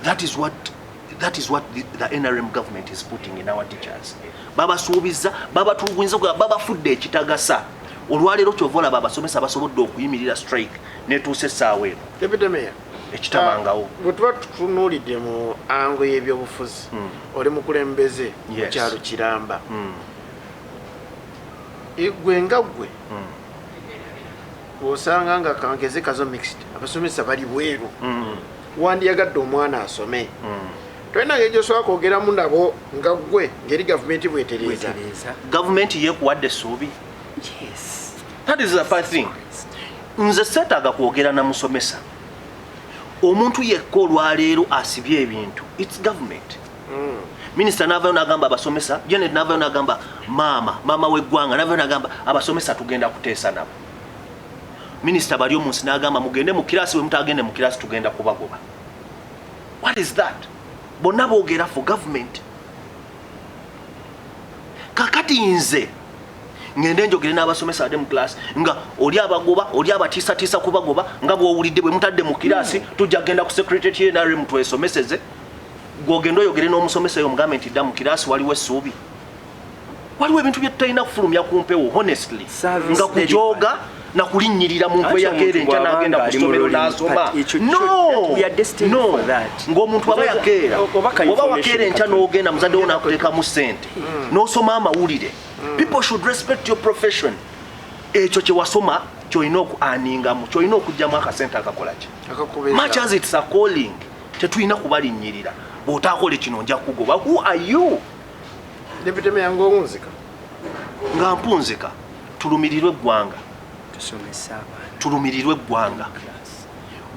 That is what the NRM government is putting in our teachers. Babasuubiza, babatulugunyiza, babafudde ekitagasa. Olwaleero kyova olaba abasomesa basobodde okuyimirira strike netuusa essaawa eno. Deputy mayor, Ekitabangawo. Bwe tuba tutunuulidde mu angle y'ebyobufuzi, oli mukulembeze mu kyalo kiramba. Gwe nga gwe, bw'osanga nga kankeze Kazo Mixed, abasomesa bali bweru, wandiyagadde omwana asome, tolina ngeri gyosobola kwogeramu nabo nga gwe ngeri gavumenti bwetereeza? Wetereeza. Gavumenti yekuwadde essuubi. Yes. That is the first thing. Nze seetaaga kwogera na musomesa. Omuntu yekka olwaleero asibye ebintu, its government. Minisita navayo nagamba abasomesa, Janet navayo nagamba, maama maama w'eggwanga navayo nagamba abasomesa tugenda kuteesa nabo. Minisita bali omunsi nagamba mugende mu kirasi, bwe mutagende mu kirasi tugenda kubagoba. What is that? Bonna boogera for government. Kakati nze ngende njogere n'abasomesa ade mu class nga oli abagoba, oli abatiisatiisa kubagoba, nga bw'owulidde bwe mutadde mu kirasi tujja kugenda ku secretary NRM twesomeseze. Gwogenda oyogere n'omusomesa oyo omugambe nti dda mu kirasi, waliwo essuubi? Waliwo ebintu bye tutalina kufulumya ku mpewo, honestly, Service nga kujooga nakulinnyirira muntu Anti eyakeera omuntu enkya bw'aba n'agenda nga ku ali mu ssomero ruling n'asoma. party, No, we are destined no. for that. Ng'omuntu aba yakeera, Oba ka oba information wakeera enkya katono. n'ogenda, muzadde wo n'akuteekamu ssente n'osoma amawulire, people should respect your profession. Ekyo kye wasoma kyolina oku earningamu, kyolina okugyamu akasente akakola ki. Akakubeeza. Much as it's a calling, tetulina kubalinnyirira, bw'otaakole kino nja kugoba. Who are you? Deputy Mayor, ng'owunzika. Nga mpunzika. Tulumirirwe eggwanga. Tusomese abaana. Tulumirirwe eggwanga. Class.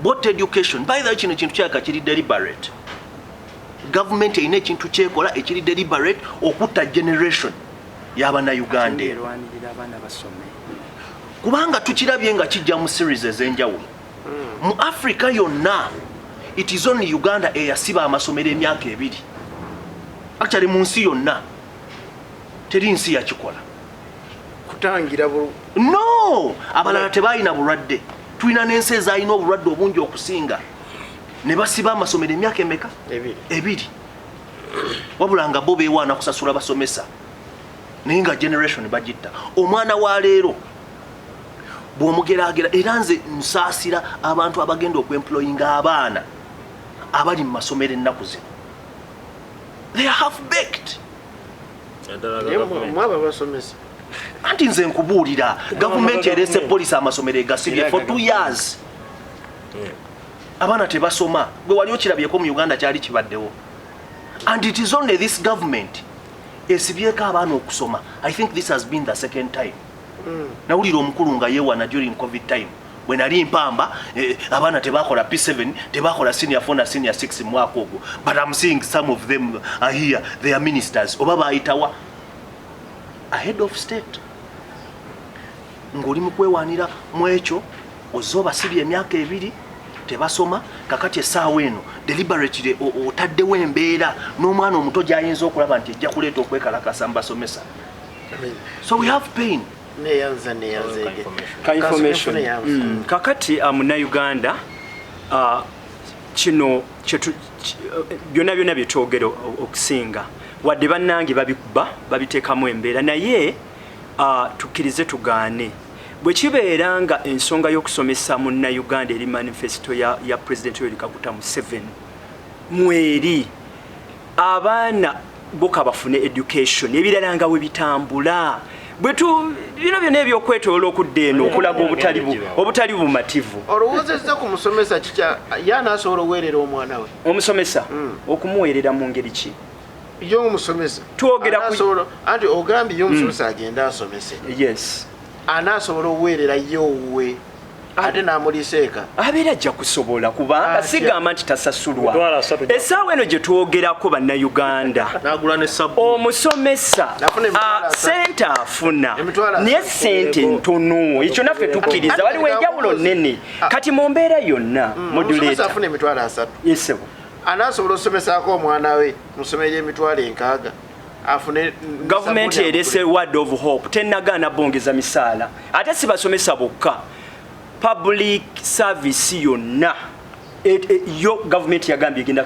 Bot education, by the way, kino kintu kyaka kiri deliberate. Gavumenti erina ekintu kyekola ekiri deliberate okutta generation y'abannayuganda eno. Erwanirira abaana basome. Kubanga tukirabye nga kijja mu series ez'enjawulo mu Africa yonna. It is only Uganda eyasiba amasomero emyaka 2. Actually, mu nsi yonna teri nsi yakikola. Kutangira No, abalala tebalina bulwadde. Tulina n'ensi ezalina obulwadde obungi okusinga ne basiba amasomero emyaka emeka? 2. 2. Wabula nga bo beewaana kusasula basomesa, naye nga generation bagitta. Omwana wa leero bw'omugeragera, era nze nsaasira abantu abagenda okwemployinga abaana abali mu masomero ennaku zino. They are half baked. Naddala Naye gavumenti. mwaba basomesa. Anti nze nkubuulira, gavumenti ereese gavumenti. policy, amasomero egasibye Era for 2 gavumenti. years. Abaana tebasoma. Gwe wali okirabyeko mu Uganda kyali kibaddewo? And it is only this government esibyeko abaana okusoma. I think this has been the second time. Nawulira omukulu nga yeewana during COVID time, bwe nali mpamba, abaana tebakola P7, tebakola senior 4 na senior 6 mu mwaka ogwo, but I'm seeing some of them are here, they are ministers oba bayitawa. A head of state ng'oli mu kwewaanira mu ekyo, ozze obasibye emyaka 2 tebasoma. Kakati essaawa eno deliberately otaddewo embeera n'omwana omuto gy'ayinza okulaba nti ejja kuleeta okwekalakasa mu basomesa. So we have pain. Neyanza, neyanzege. Ka information. Yanza. Kakati munnayuganda, kino byonna byonna byetwogera okusinga wadde bannange babikuba babiteekamu embeera, naye tukkirize tugaane, bwe kibeera nga ensonga y'okusomesa munnayuganda eri manifesto ya President Yoweri Kaguta Museveni, mweri abaana boka bafune education, ebirala nga bwe bitambula. Bwetu bino byonna ebyokwetoola okudda eno okulaga obutali bumativu. Olowoozezza ku musomesa kikya ye anaasobola oweerera omwana we? Omusomesa okumuweerera mu ngeri ki? Ye omusomesa anti ogambye ye omusomesa agende asomese. Yes. Anaasobola oweerera ye owuwe ate n'amuliisa eka? Abeera ajja kusobola, kubanga Atya? sigamba nti tasasulwa. 30,000. Essaawa eno gye twogerako, bannayuganda, N'agula ne sabbuuni. Omusomesa Afuna 30,000. Sente afuna, 30,000. naye sente ntono. Ekyo naffe tukkiriza, waliwo enjawulo nnene. Kati mu mbeera yonna, Omusomesa modulator. afuna 30,000. Yesebo. Anaasobola osomesaako omwana we musomero 60,000 afune Gavumenti sabbuuni? erese word of hope, tenagaana bongeza misaala. Ate si basomesa bokka, public service yonna yo gavumenti yagambye egenda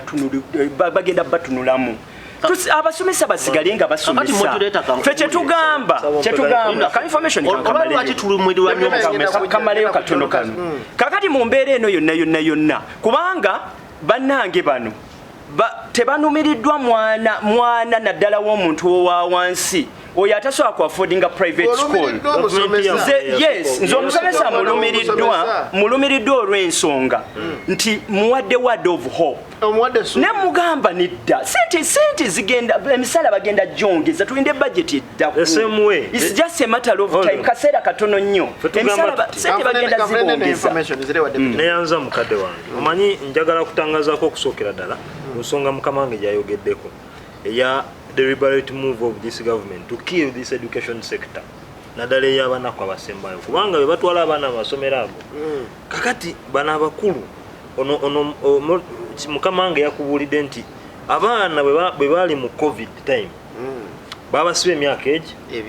bagenda batunulamu. Abasomesa basigale nga Kakati basomesa. Moderator Ffe kyetugamba, kyetugamba ka information Oba kankamaleyo. lwaki tulumwirwa nnyo omusomesa? Kamaleyo katono kano. Kakati mu mbeera eno yonna yonna yonna, kubanga bannange bano tebanumiriddwa mwana mwana, naddala w'omuntu owa wansi oyo atasobola ku affordinga private school. Olumiriddwa omusomesa. Nze, yes, nze omusomesa mulumiriddwa, mulumiriddwa olw'ensonga nti muwadde word of hope. Omuwadde essuubi. Ne mugamba nedda, sente sente zigenda, emisala bagenda gyongeza, tulinde budget eddako. The same way. It's just a matter of Hold time. on. Kaseera katono nnyo. Ffe tugamba Emisala tuti. sente bagenda Kanfune ne zibongeza. information zire wadde. Neyanza mukadde wange. Omanyi njagala kutangazaako okusookera ddala ku nsonga mukama wange gyayogeddeko eya deliberate move of this government to kill this education sector, naddala ey'abanaku abasembayo, kubanga bwe batwala abaana mu masomero ago, kakati bano abakulu ono mukama wange yakubuulidde nti abaana bwe baali mu COVID time babasiba emyaka egi 2.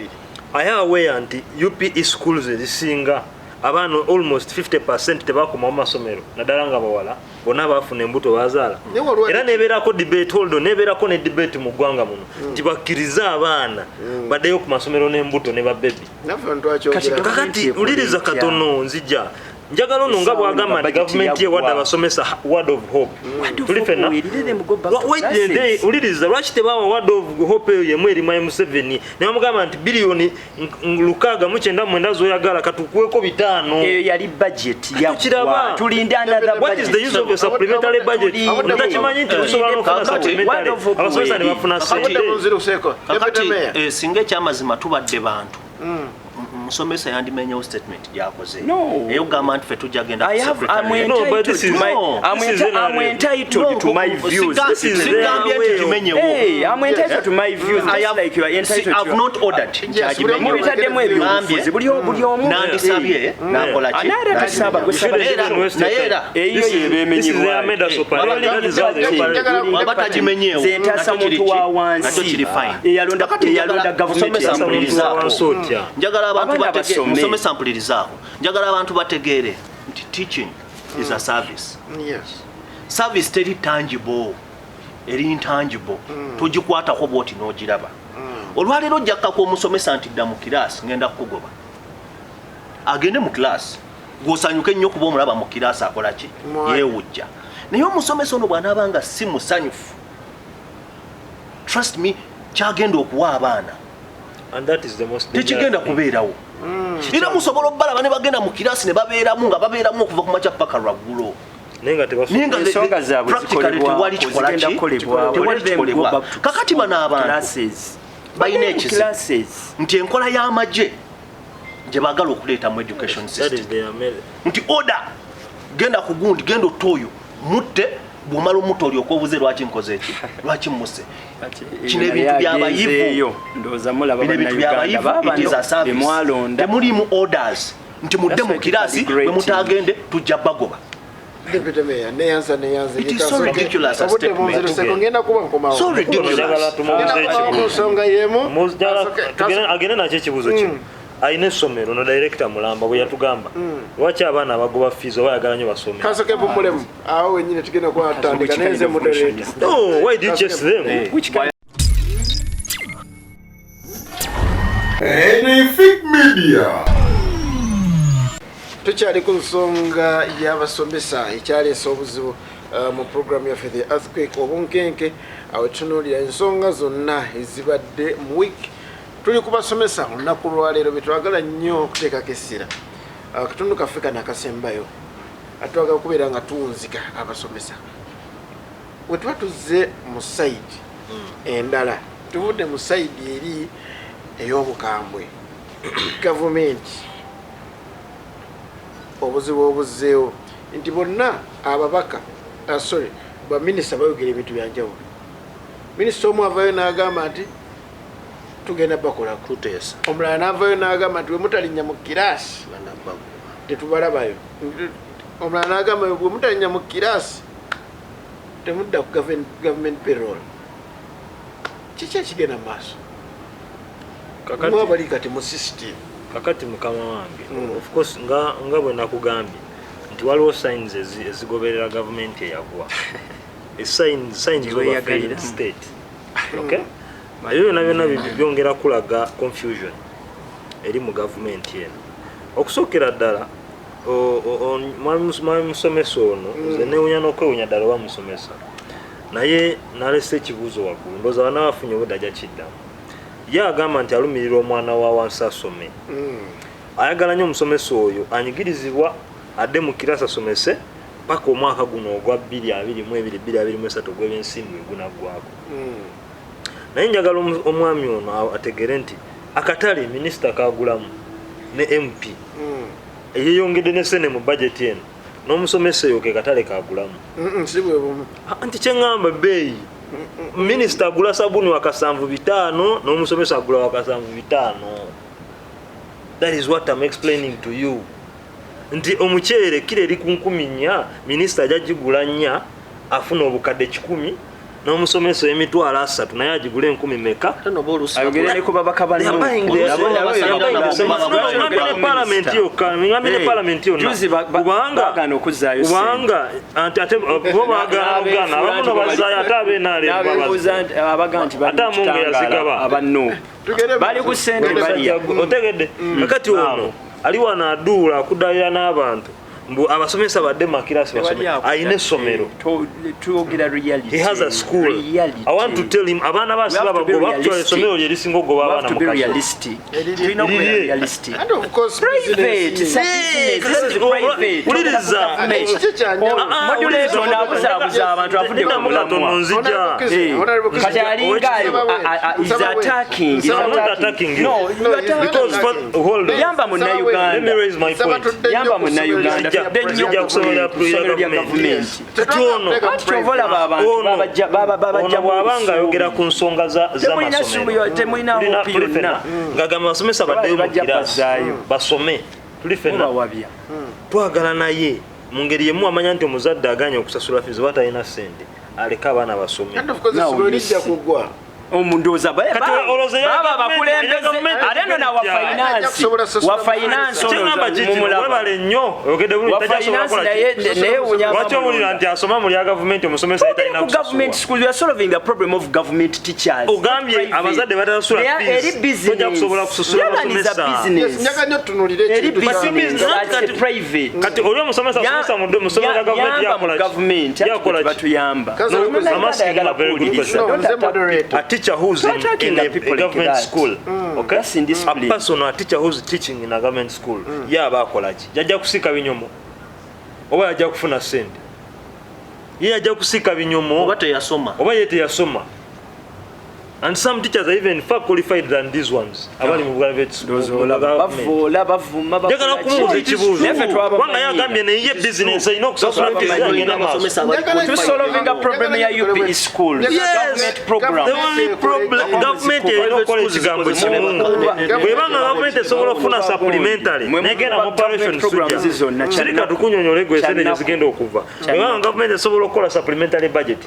Aye aware nti UPE schools ezisinga abaana almost 50 tebakoma mu masomero, naddala nga bawala bonna bafuna embuto bazaala. Naye waliwo Era nebeerako debate, hold on, nebeerako ne debate mu ggwanga muno nti bakkirize abaana baddeyo ku masomero n'embuto ne babebi. Naffe twakyogera. Kati Kakati ekola wuliriza etya? katono, nzija njagala ono nga Essaawa bwagamba eno nti budget gavumenti ewadde yaggwa. abasomesa word of hope. Word of Tuli hope ffenna? Let them go back to Wait, classes. wuliriza, lwaki tebawa word of hope eyo yemu eri mwami Museveni ne bamugamba nti biliyoni 699 zoyagala, katukuweko 5? Eyo yali budget Tukiraba. yaggwa, tulinde another What is the use of a supplementary budget? Tulinde. Otakimanyi nti osobola n'okufuna supplementary, Word of hope abasomesa ne weeri. bafuna Kakati- sente. Obudde bunziruseeko. Kakati Deputy Mayor. singa ekyamazima tubadde bantu, musomesa yandimenyewo statement gyakoze No. eyokugamba nti ffe tujja genda ku I have, I'm secretariat. No, but entitled this to is- my, No, I'm, this is I'm NRM. entitled to my views. This is Sigambye their nti gimenyewo. Hey, I'm entitled to my views I just have- like you are entitled see, to I've your- not ordered Yes, kyagimenyewo. Mubitaddemu ebyobufuzi buli omu. Nandisabye nakola ki? Anaera tusaba gwe saba. Naye era- naye era Eyo This is their yebemenyebwa. made us operate. That is how they operate. Waba tagimenyeewo, Nze ntaasa nakyo kiri muntu ki? wa wansi. Nakyo kiri fine. Eyalonda Kakati njagala eyalonda gavumenti. musomesa Ntaasa muntu wa wansi otya? Njagala abantu Abaana basome. musomesa mpulirizaako, njagala abantu bategeere nti teaching is a service. Service teri tangible, eri intangible, togikwatako bwoti n'ogiraba. Olwaleero ojjakkako omusomesa nti dda mu kiraasi, ngenda kukugoba, agende mu kiraasi, gw'osanyuke nnyo okuba omulaba mu kiraasi akola ki? Mwali. Yeewujja. Naye omusomesa ono bw'anaaba nga si musanyufu, trust me, kyagenda okuwa abaana And that is the most tekigenda dangerous thing. kubeerawo. Era musobola obalaba ne bagenda mu kiraasi ne babeeramu nga babeeramu okuva ku makya paka lwaggulo. Naye nga tebasoma. Naye nga Ensonga zaabwe practically zikolebwako, tewali kikola zigenda ki? kukolebwawo. Tewali Let them go kikolebwa. back to Kakati bano abantu classes. balina Bagende mu ekizibu classes. nti enkola y'amagye gye baagala okuleeta mu education That system is their made. nti order, genda ku gundi, genda otte oyo, mutte, bw'omala omutta olyoka obuze lwaki nkoze eki, lwaki mmuse. Kino ebintu by'abayivu. Agenzeeyo. Ndowooza mulaba Bino ebintu Bannayuganda byabayivu, it is a baabano service. bemwalonda. Temulimu orders nti mudde That's mu why kiraasi, people are bwe mutagende tujja bagoba. Deputy Mayor, neyanza neyanza. It is so ridiculous a Obudde statement. bunziruseeko, ngenda kuba nkomawo. So ridiculous. Njagala tumubuuze Ngenda kukomawo ku ekibuuzo. nsonga y'emu. Agende nakyo ekibuuzo kino. Alina essomero no director mulamba bwe yatugamba lwaki abaana abagoba fees oba ayagala nnyo basome. Kasoke mpumulemu awo wenyini, tugenda kuba tutandika Which kind nenze of question moderator. is that? No, why do you chase them? Which kind Anything Media. Tukyali ku nsonga y'abasomesa ekyaleesa obuzibu mu programu yaffe The Earthquake, obunkenke, awe tunuulira ensonga zonna ezibadde mu week. Tuli ku basomesa olunaku lwaleero betwagala nnyo okuteekako essira. Akatundu kaffe kano akasembayo atwagala kubeera nga tuwunzika abasomesa. We tuba tuzze mu side endala, tuvudde mu side eri ey'obukambwe, gavumenti obuzibu obuzzeewo nti bonna ababaka, sorry, baminisita bayogera ebintu byanjawulo. Minisita omu avayo n'agamba nti tugenda bakolako, Tuteesa. omulala n'avayo n'agamba nti wemutalinnya mu kiraasi tetubalabayo, omulala n'agamba bwe mutalinnya mu kiraasi temudda ku government payroll. Kiki ekigenda mu maaso? Kakati Mwabali kati mu system. Kakati mukama wange, of course nga bwe nakugambye nti waliwo signs ezigoberera gavumenti eyagwa. Signs of a Gyeweeyagalira. failed state. Okay, ebyo byonna byonna byongera kulaga confusion eri mu gavumenti eno. Okusookera ddala, mwami musomesa ono, nze newunya n'okwewunya ddala oba musomesa, naye nalesa ekibuuzo waggulu. Ndowooza bana bafunye obudde ajja kiddamu. Ye agamba nti alumirirwa omwana wa wansi asome, ayagala nnyo omusomesa oyo anyigirizibwa adde mu kirasi asomese paka omwaka guno ogwa 2022 2023 ogw'ebyensimbi we gunaggwako. Naye njagala omwami ono ategeere nti akatale minisita kagulamu ne MP eyeyongedde ne sene mu budget eno, n'omusomesa eyo ke katale kagulamu. Si bwe bumu. Ah, nti kyeŋŋamba ebbeeyi, minisita agula sabuni wa 75, n'omusomesa agula wa 75. That is what I'm explaining to you, nti omuceere kiro eri ku 4,000, minisita ajja gigula 4, afuna obukadde 100, n'omusomesa 30,000 naye agigula enkumi meka? Ate noba oluusi Ayogere ne ku babaka. They are buying ne parliament yokka, ngambye ne parliament yonna. Juzi Kubanga bagaana okuzzaayo ssente. Kubanga anti ate bo baagaana ogaana, abamu no bazzaayo, ate ab'NRM N'abeebuuza nti abaga nti bali Ate mu Amunga kitangaala, yazigaba. aba NUP Tugende bali ku ssente balya. Otegedde? Kakati ono ali wano aduula akudalira n'abantu mbu abasomesa badde mu makirasi basome. Ayina essomero. Twogera reality. He has a school. Reality. I want to tell him, abaana We have to be baasira bagoba. Actually, realistic. essomero lye lisinga okugoba We have abaana to mu be Kaso. realistic. Tulina okubeera Lirye. realistic. And of course, Private, business. it's a business. This is private. Wuliriza. Kiki kyanjawulo? Ah, ah, Moderator wuliriza. ono abuzaabuza abantu, avudde ku Nedda, mulamwa. katono nzija. Eh, kati alinga is attacking, is I'm not attacking you. No, No, you attack. Because hold on. Yamba munnayuganda. Let me raise my point. Yamba munnayuganda. Nzija- nzija kusomera Ssomero lya gavumenti. gavumenti. Kati ono Anti kyova olaba abantu ono babajja ono bw'abanga ayogera ku nsonga Temulina ssuubi, z'amasomero, temulina Tulina- hope tuli ffenna. yonna. Ng'agamba abasomesa baddeyo mu Bajja kirasi bazzaayo. basome, tuli ffenna Mubawabya. twagala, naye mu ngeri yemu amanya nti omuzadde aganye okusasula fees oba talina ssente, aleke abaana basome. And of course, Now essomero you lijja see. kuggwa. Omundooza Kati olowooza eya baba gavumenti- eya abakulembeze gavumenti ate no na wa etya? Ajja finance, kusobola sasula wa finance Kyeŋŋamba ono kiki, mumulaba. webale nnyo, oyogedde bulungi, Wa tajja kusobola finance kukola naye ki? naye wunya. Lwaki owulira nti asoma mu lya gavumenti omusomesa ye talina ku government kusasulwa? schools, we are solving the problem of government teachers, Ogambye not private. abazadde batasasula They are fees, eri business. tojja kusobola kusasula That one is a abasomesa. business. Yes, njagala nnyo tutunuulire Eri ekintu kya- business, Kati- that's a private. Kati oli omusomesa asomesa mu ssomero lya gavumenti, Yamba mu yakola ki? government, ati Yakola ki? batuyamba. Kaza- No, I'm asking him a very good question. No, nze moderator. A teacher who's Don't attacking in the a people like government that. school, okay? That's indiscipline. A person, a teacher who's teaching in a government school, ye aba akola ki? Yajja kusiika binyomo oba yajja kufuna sente? Ye yajja kusiika binyomo Oba teyasoma. Oba ye teyasoma? And some teachers are even far qualified than these ones abali mu private school, Ndowooza mu olaba government. bavoola, bavuma. Njagala kumubuuza ekibuuzo, Naffe kubanga ye agambye neye bizinesi erina okusasula fees, agenda maaso. Abasomesa abali Njagala- Tusolvinga problem ya UPE schools. Yes. Government program. The only problem, gavumenti erina okukola ekigambo kimu. Bwebanga gavumenti esobola okufuna supplementary Mwe negenda mu government operation programs sujja zonna, sirika kyanaku. tukunyonyole gwe esente gye Kyanaku. zigenda okuva. Bwebanga gavumenti esobola okukola supplementary budget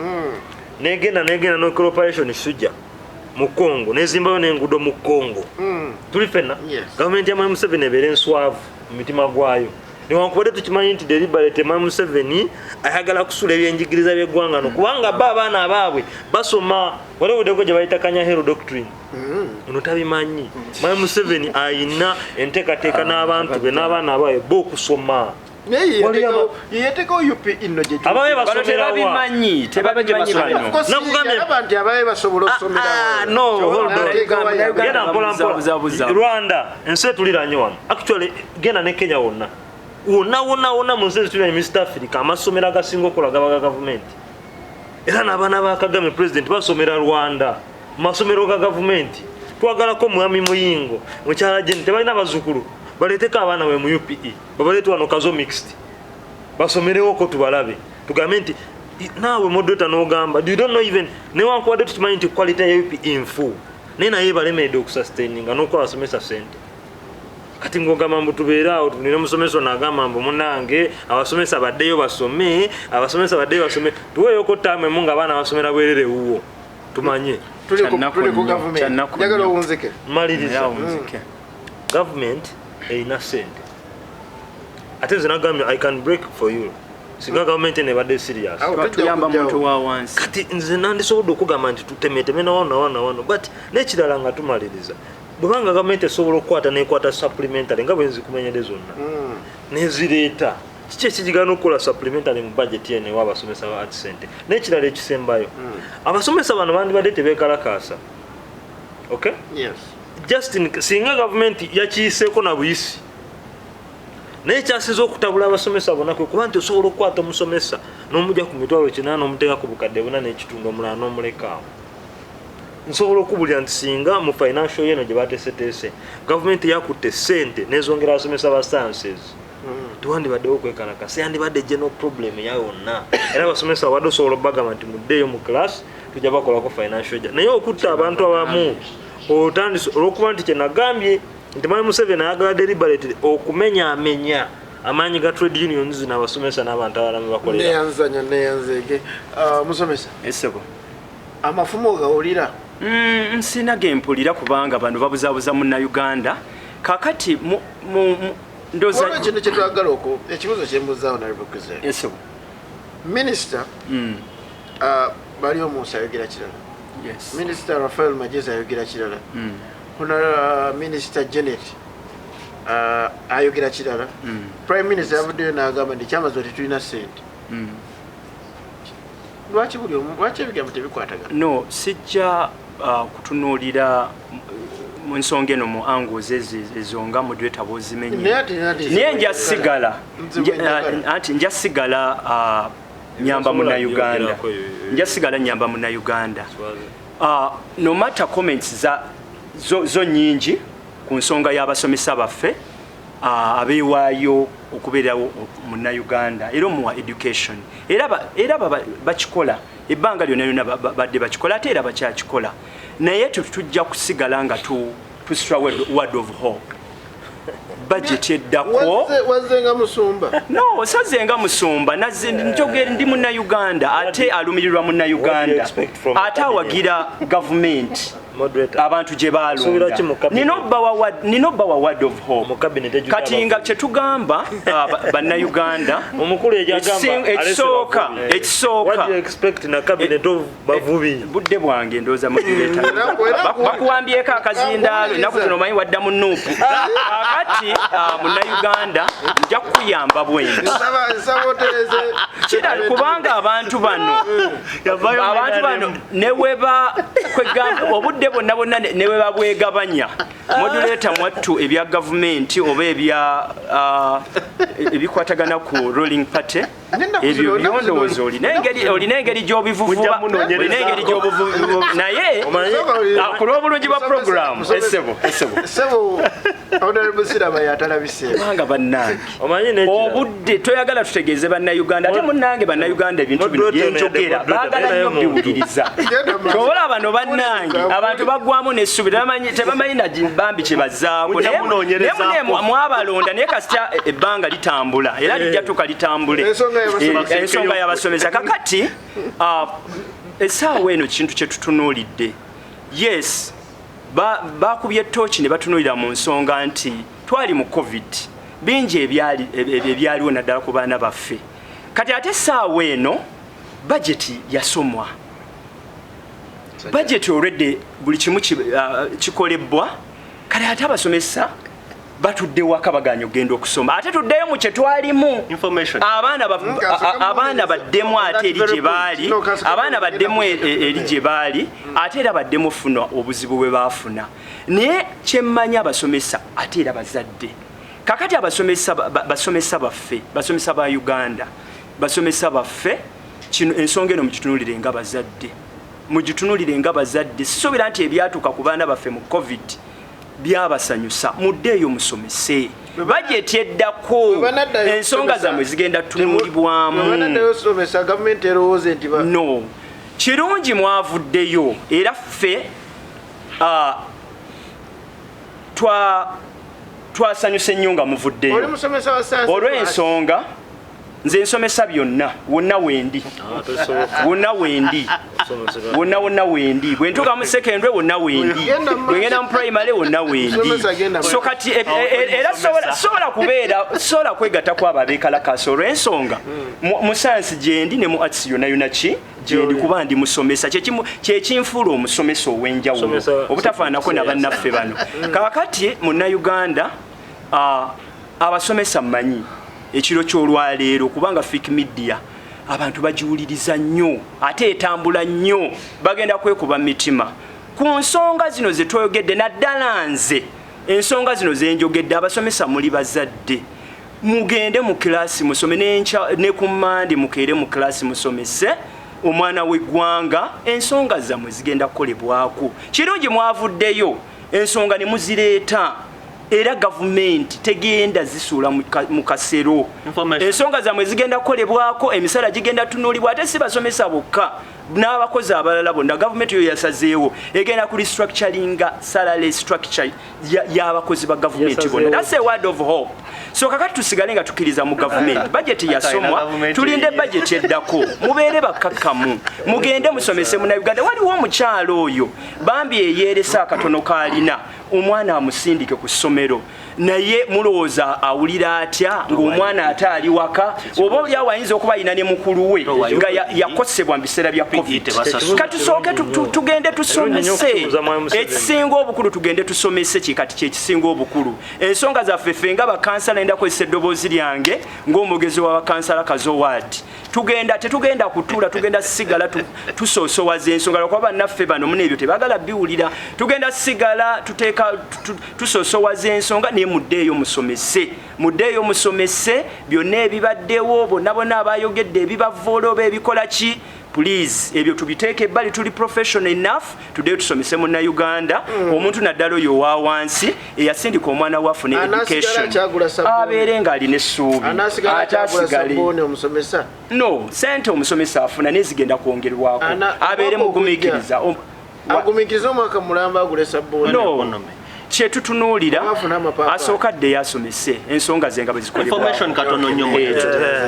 negenda nokola operation sujja mu Congo, nezimbayo n'enguudo mu Congo, tuli fenna. Yes. Gavumenti ya Mwami Museveni ebeera enswavu mu mitima gwayo, newankubadde tukimanyi nti deliberate Mwami Museveni ayagala kusula ebyenjigiriza by'eggwanga no, kubanga ba abaana abaabwe basoma waliwo gye bayita Kanyahero doctrine. Ono tabimanyi. Mwami Museveni ayina enteekateeka n'abantu be n'abaana abaabwe bo okusoma. Naye Waliyo yeyeteekawo UPE nno gye Ababe Bano basomerawa? tebabimanyi, tebabimanyi bano. Of course, Nakugambye- yalaba nti ababe basobola Ah, okusomerawo. no, hold on. Ateekawo Uganda- Genda mpola mpola. Babuzabuza. Rwanda ensi etuliranye wano, actually genda ne Kenya, wonna wonna wonna wonna mu nsi ezituliranye mu East Africa, amasomero agasinga okola gaba ga gavumenti, era n'abaana ba Kagame president basomera Rwanda mu masomero ga gavumenti. Twagalako mwami Muyingo, mukyala Jeni, tebalina bazzukulu, baleeteko abaana bwe mu UPE, babaleete wano Kazo Mixed basomerewoko, tubalabe, tugambe nti naawe moderator n'ogamba you don't know even, newankubadde tukimanyi nti quality ya UPE nfu, naye balemeredde okusustaininga n'okuwa abasomesa sente. Kati ng'ogamba mbu tubeere awo tunire musomesa ono agamba mbu munange abasomesa baddeyo basome, abasomesa baddeyo basome, tuweeyoko ttaamu emu ng'abaana basomera bwerere wuwo, tumanye. Kyannaku Tuli ku nnyo, gavumenti. kyannaku Njagala nnyo. owunzike. Maliriza. Awunzike. Gavumenti erina sente, ate nze nagambye I can break for you. Singa gavumenti eno ebadde serious. Awo tujja Tuyamba kujjawo. muntu wa wansi. Kati nze nandisobodde okugamba nti tutemeteme nawano nawano nawano, but n'ekirala nga tumaliriza, bwebanga gavumenti esobola okukwata nekwata supplementary nga bwe nzikumenyedde zonna nezireeta, kiki ekigigana okukola supplementary mu budget eno ewa abasomesa ba art sente? N'ekirala ekisembayo, abasomesa bano bandibadde tebeekalakaasa, okay? Yes. Justin, singa gavumenti yakiyiseeko na buyisi, naye kyasinza okutabula abasomesa bonna kwe kuba nti osobola okukwata omusomesa n'omujja ku 800,000 n'omuteeka ku 4,500, omulala n'omulekaawo. Nsobola okubulira nti singa mu financial year eno gye bateeseteese gavumenti yakutte sente nezongera abasomesa ba sciences, tewandibaddewo okwekalakasa, yandibadde general problem ya yonna. Era abasomesa babadde osobola obagamba nti muddeeyo mu class, tujja bakolako financial year. Naye okutta abantu abamu otandise olwokuba nti kyenagambye nti Mwami Museveni ayagala deliberately okumenyaamenya amaanyi ga trade unions zino, abasomesa n'abantu abalala bebakolera. Neyanzanya, neyanzege. Musomesa. Esebo. Amafumu ogawulira? Nsina gempulira, kubanga bano babuzaabuza munnayuganda kakati ndowooza. Waliwo ekintu kyetwagala oku ekibuuzo kyembuuzaawo nalibukizeo. Esebo. Minisita bali omunsi ayogera kirala. Minisita Rafael Magezi ayogera kirala. Honara Minisita Janet ayogera kirala. Prime Minister yavuddeyo n'agamba nti ekyamazima tetulina sente. Lwaki buli omu, lwaki ebigambo tebikwatagana? No, sijja kutunuulira mu nsonga eno mu angles ezo nga moderator bw'ozimenye. Naye ate naye nja sigala Nze bwe njagala. Anti nja sigala nyamba Osobola munnayuganda. byogerako ebyo. Nja sigala nyamba munnayuganda. No matter comments za zo nyingi ku nsonga y'abasomesa baffe abeewaayo okubeerawo munnayuganda era omuwa education, era era bakikola ebbanga lyonna lyonna, badde bakikola ate era bakyakikola, naye tujja kusigala nga tusitula word of hope. Budget eddako. Wazzenga musumba. No, sazenga musumba. Njogera ndi munnayuganda ate alumirirwa munnayuganda expect from a ate awagira gavumenti Moderator. abantu gye Suubira ki mu balonda. cabinet? Nina obbawa word of hope. Mu cabinet ejjudde Kati nga abavubi. kyetugamba bannayuganda, Omukulu ejagamba ekisooka, ekisooka, what do you expect na cabinet of bavubi? Budde bwange, ndowooza moderator bakuwambyeko akazindaalo ennaku zino, omanyi wadda mu NUP. Kakati munnayuganda nja kukuyamba bwendi. Nsaba otereze. Kira kubanga abantu bano neweba kwegamba obudde bwonna bwonna neweba bwegabanya, moderator mwattu, ebya gavumenti oba ebya ebikwatagana ku ruling party, N'ennaku ebyo zino, ennaku zino- byondowooza olina engeri gy'obivuvuba, Mujja munoonyereza. olina engeri gy'obuvubu, naye ku lw'obulungi bwa program, esebo, esebo. Sebo Honorable Siraba yatalabise. Kubanga bannange, Omanyi n'ekirala. obudde toyagala tutegeeze bannayuganda, ate munnange bannayuganda ebintu bino Moderator byenjogera ono yadde baagala nnyo moderator, biwuliriza. Genda maaso. Tobola bano bannange abantu baggwamu n'essuubi, tebamanyi na bambi kye bazzaako. Mujja Naye munoonyerezaako. naye mune mwabalonda, naye kasita ebbanga litambula era lijja tuka litambule. Ensonga y'abasomesa. Ensonga y'abasomesa kakati essaawa eno kintu kye tutunuulidde, yes, bakubye tooki ne batunuulira mu nsonga nti twali mu COVID, bingi ebyaliwo naddala ku baana baffe. Kati ate essaawa eno bajeti yasomwa, bajeti olwedde buli kimu kikolebwa. Kale ate abasomesa batudde waka baganye okugenda okusoma, ate tuddeyo mu kye twalimu. Information. Abaana baddemu ate eri gye baali, abaana baddemu eri gye baali, ate era baddemu ofuna obuzibu bwe baafuna. Naye kyemmanyi, abasomesa ate era bazadde kakati abasomesa basomesa baffe, basomesa ba Uganda, basomesa baffe, kino ensonga eno mugitunulire nga bazadde, mugitunulire nga bazadde. Sisuubira nti ebyatuuka ku baana baffe mu COVID byabasanyusa. Muddeeyo musomese. Bajeti eddako Bwe banaddayo ensonga okusomesa- zammwe zigenda Bwe tunuulibwamu. banaddayo okusomesa, gavumenti erowooza nti No, kirungi mwavuddeyo, era ffe twasanyuse nnyo nga Oli muvuddeyo musomesa wa sayansi. olw'ensonga. Nze nsomesa byonna, wonna wendi. Wonna wendi. Wonna wonna wendi. Bwe ntuuka mu secondary wonna wendi. Bwe ngenda mu primary wonna wendi. So kati era sobola kubeera, sobola kwegatta ku abo abeekalakaasa olw'ensonga mu science gyendi ne mu arts yonna yonna ki gyendi, kuba ndi musomesa. Kyekinfuula omusomesa ow'enjawulo obutafaananako na bannaffe bano. Kaakati munnayuganda, abasomesa mmanyi ekiro ky'olwaleero, kubanga Fik Media abantu bagiwuliriza nnyo ate etambula nnyo, bagenda kwekuba mitima ku nsonga zino ze twogedde, naddala nze ensonga zino ze njogedde. Abasomesa muli bazadde, mugende mu kilasi musome, ne ku Mande mukeere mu kilasi musomese omwana w'eggwanga. Ensonga zammwe zigenda kukolebwako. Kirungi mwavuddeyo ensonga ne muzireeta, era gavumenti tegenda zisuula mu kasero. Ensonga zammwe zigenda kukolebwako, emisala gigenda tunuulibwa, ate si basomesa bokka, n'abakozi abalala bonna. Gavumenti yo yasazeewo egenda ku restructuringa salary structure y'abakozi ba gavumenti bonna. That's a word of hope. So kakati tusigale nga tukkiriza mu gavumenti. Budget yasomwa, tulinde budget eddako. Mubeere bakkakkamu, mugende musomese Munnayuganda. Waliwo omukyalo oyo bambi eyeeresa akatono k'alina, omwana amusindike ku ssomero, naye mulowooza awulira atya ng'omwana ate ali waka? Oba oli awo ayinza okuba alina ne mukulu we nga yakosebwa mu biseera bya COVID. Katusooke tugende tusomese ekisinga obukulu, tugende tusomese kikati kyekisinga obukulu. Ensonga zaffe ffe nga bakansala, enda kozesa eddoboozi lyange ng'omwogezi w'abakansala Kazo Ward, tugenda, tetugenda kutuula, tugenda sigala tusoosowaza ensonga, lwakuba bannaffe bano muna ebyo tebagala biwulira. Tugenda sigala tuteeka tusoosowaza ensonga, naye muddeeyo musomese, muddeeyo musomese byonna ebibaddewo. Bonna bonna abayogedde ebibavoola oba ebikola ki, please ebyo tubiteeke ebbali. Tuli professional enough, tuddeyo tusomese Munnayuganda. Omuntu naddala oyo owa wansi eyasindika omwana wafune education abeere ng'alina essuubi, ate asigale no sente omusomesa afuna nezigenda kwongerwako, abeere mugumiikiriza. Agumiikiriza omwaka mulamba agule sabbuuni. No, kyetutunuulira asooka addeyo asomese ensonga ze nga bwe zikolebwa.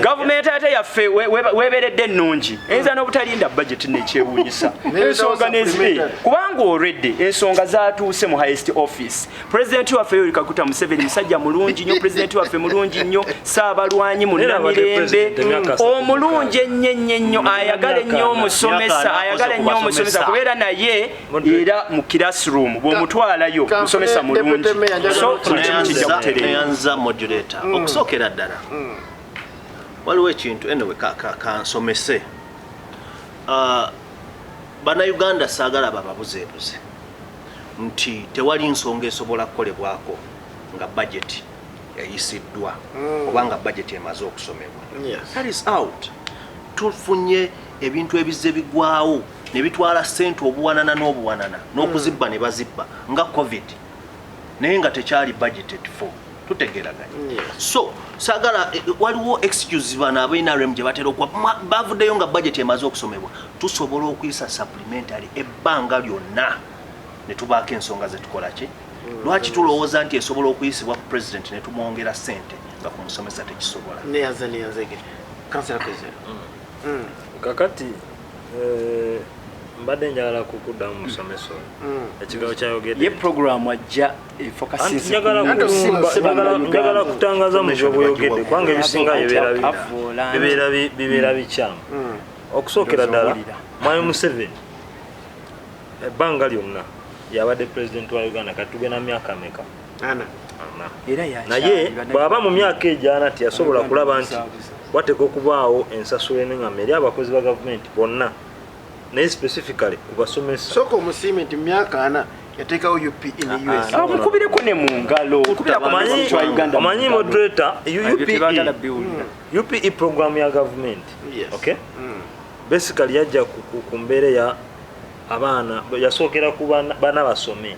Gavumenti ate yaffe webeeredde ennungi, eyinza n'obutalinda budget nekyewuunyisa ensonga nezire, kubanga already ensonga zatuuse mu highest office. Pulezidenti waffe Yoweri Kaguta Museveni musajja mulungi nnyo, pulezidenti waffe mulungi nnyo, saabalwanyi, munnamirembe omulungi ennyo ennyo ennyo, ayagala ennyo omusomesa, ayagala ennyo omusomesa, kubeera naye era mu classroom bw'omutwalayo musomesa mulungi. So kino kimu kijja kutereera. Neyanza moderator. Okusookera ddala, waliwo ekintu, anyway, kansomese. Bannayuganda saagala bababuzeebuze nti tewali nsonga esobola kukolebwako nga budget eyisiddwa oba nga budget emaze okusomebwa. That is out. Tufunye ebintu ebizze bigwawo ne bitwala ssente obuwanana n'obuwanana n'okuzibba ne bazibba nga COVID, naye nga tekyali budgeted for. Tutegeraganye? So sagala waliwo excuse bano aba NRM gye batera okuwa. Bavuddeyo nga budget emaze okusomebwa. Tusobola okuyisa supplementary ebbanga lyonna ne tubaako ensonga zetukola ki. Lwaki tulowooza nti esobola okuyisibwa ku president ne tumwongera ssente nga ku musomesa tekisobola? Neyanza, neyanzege kansala Kwizera. Kakati mbadde njagala kukuddamu musomesa oyo ekigambo kyayogedde. Ye program ajja. Anti njagala kutangaza mu byoboyogedde, kubanga ebisinga bibeera bikyamu. Okusookera ddala, mwami Museveni ebbanga lyonna yabadde pulezidenti wa Uganda, kati tugenda mu myaka meka? Ana. Ana. Era Naye bw'aba mu myaka egyana teyasobola kulaba nti wateeka okubaawo ensasula eneŋŋama eri abakozi ba gavumenti bonna, naye specifically ku basomesa. Sooka omusiime nti mu myaka 40 yateekawo UPE ne US. Mukubireko ne mu ngalo. Omanyi moderator, UPE program ya gavumenti, okay, basically yajja ku mbeera ya abaana, yasookera ku bana basome,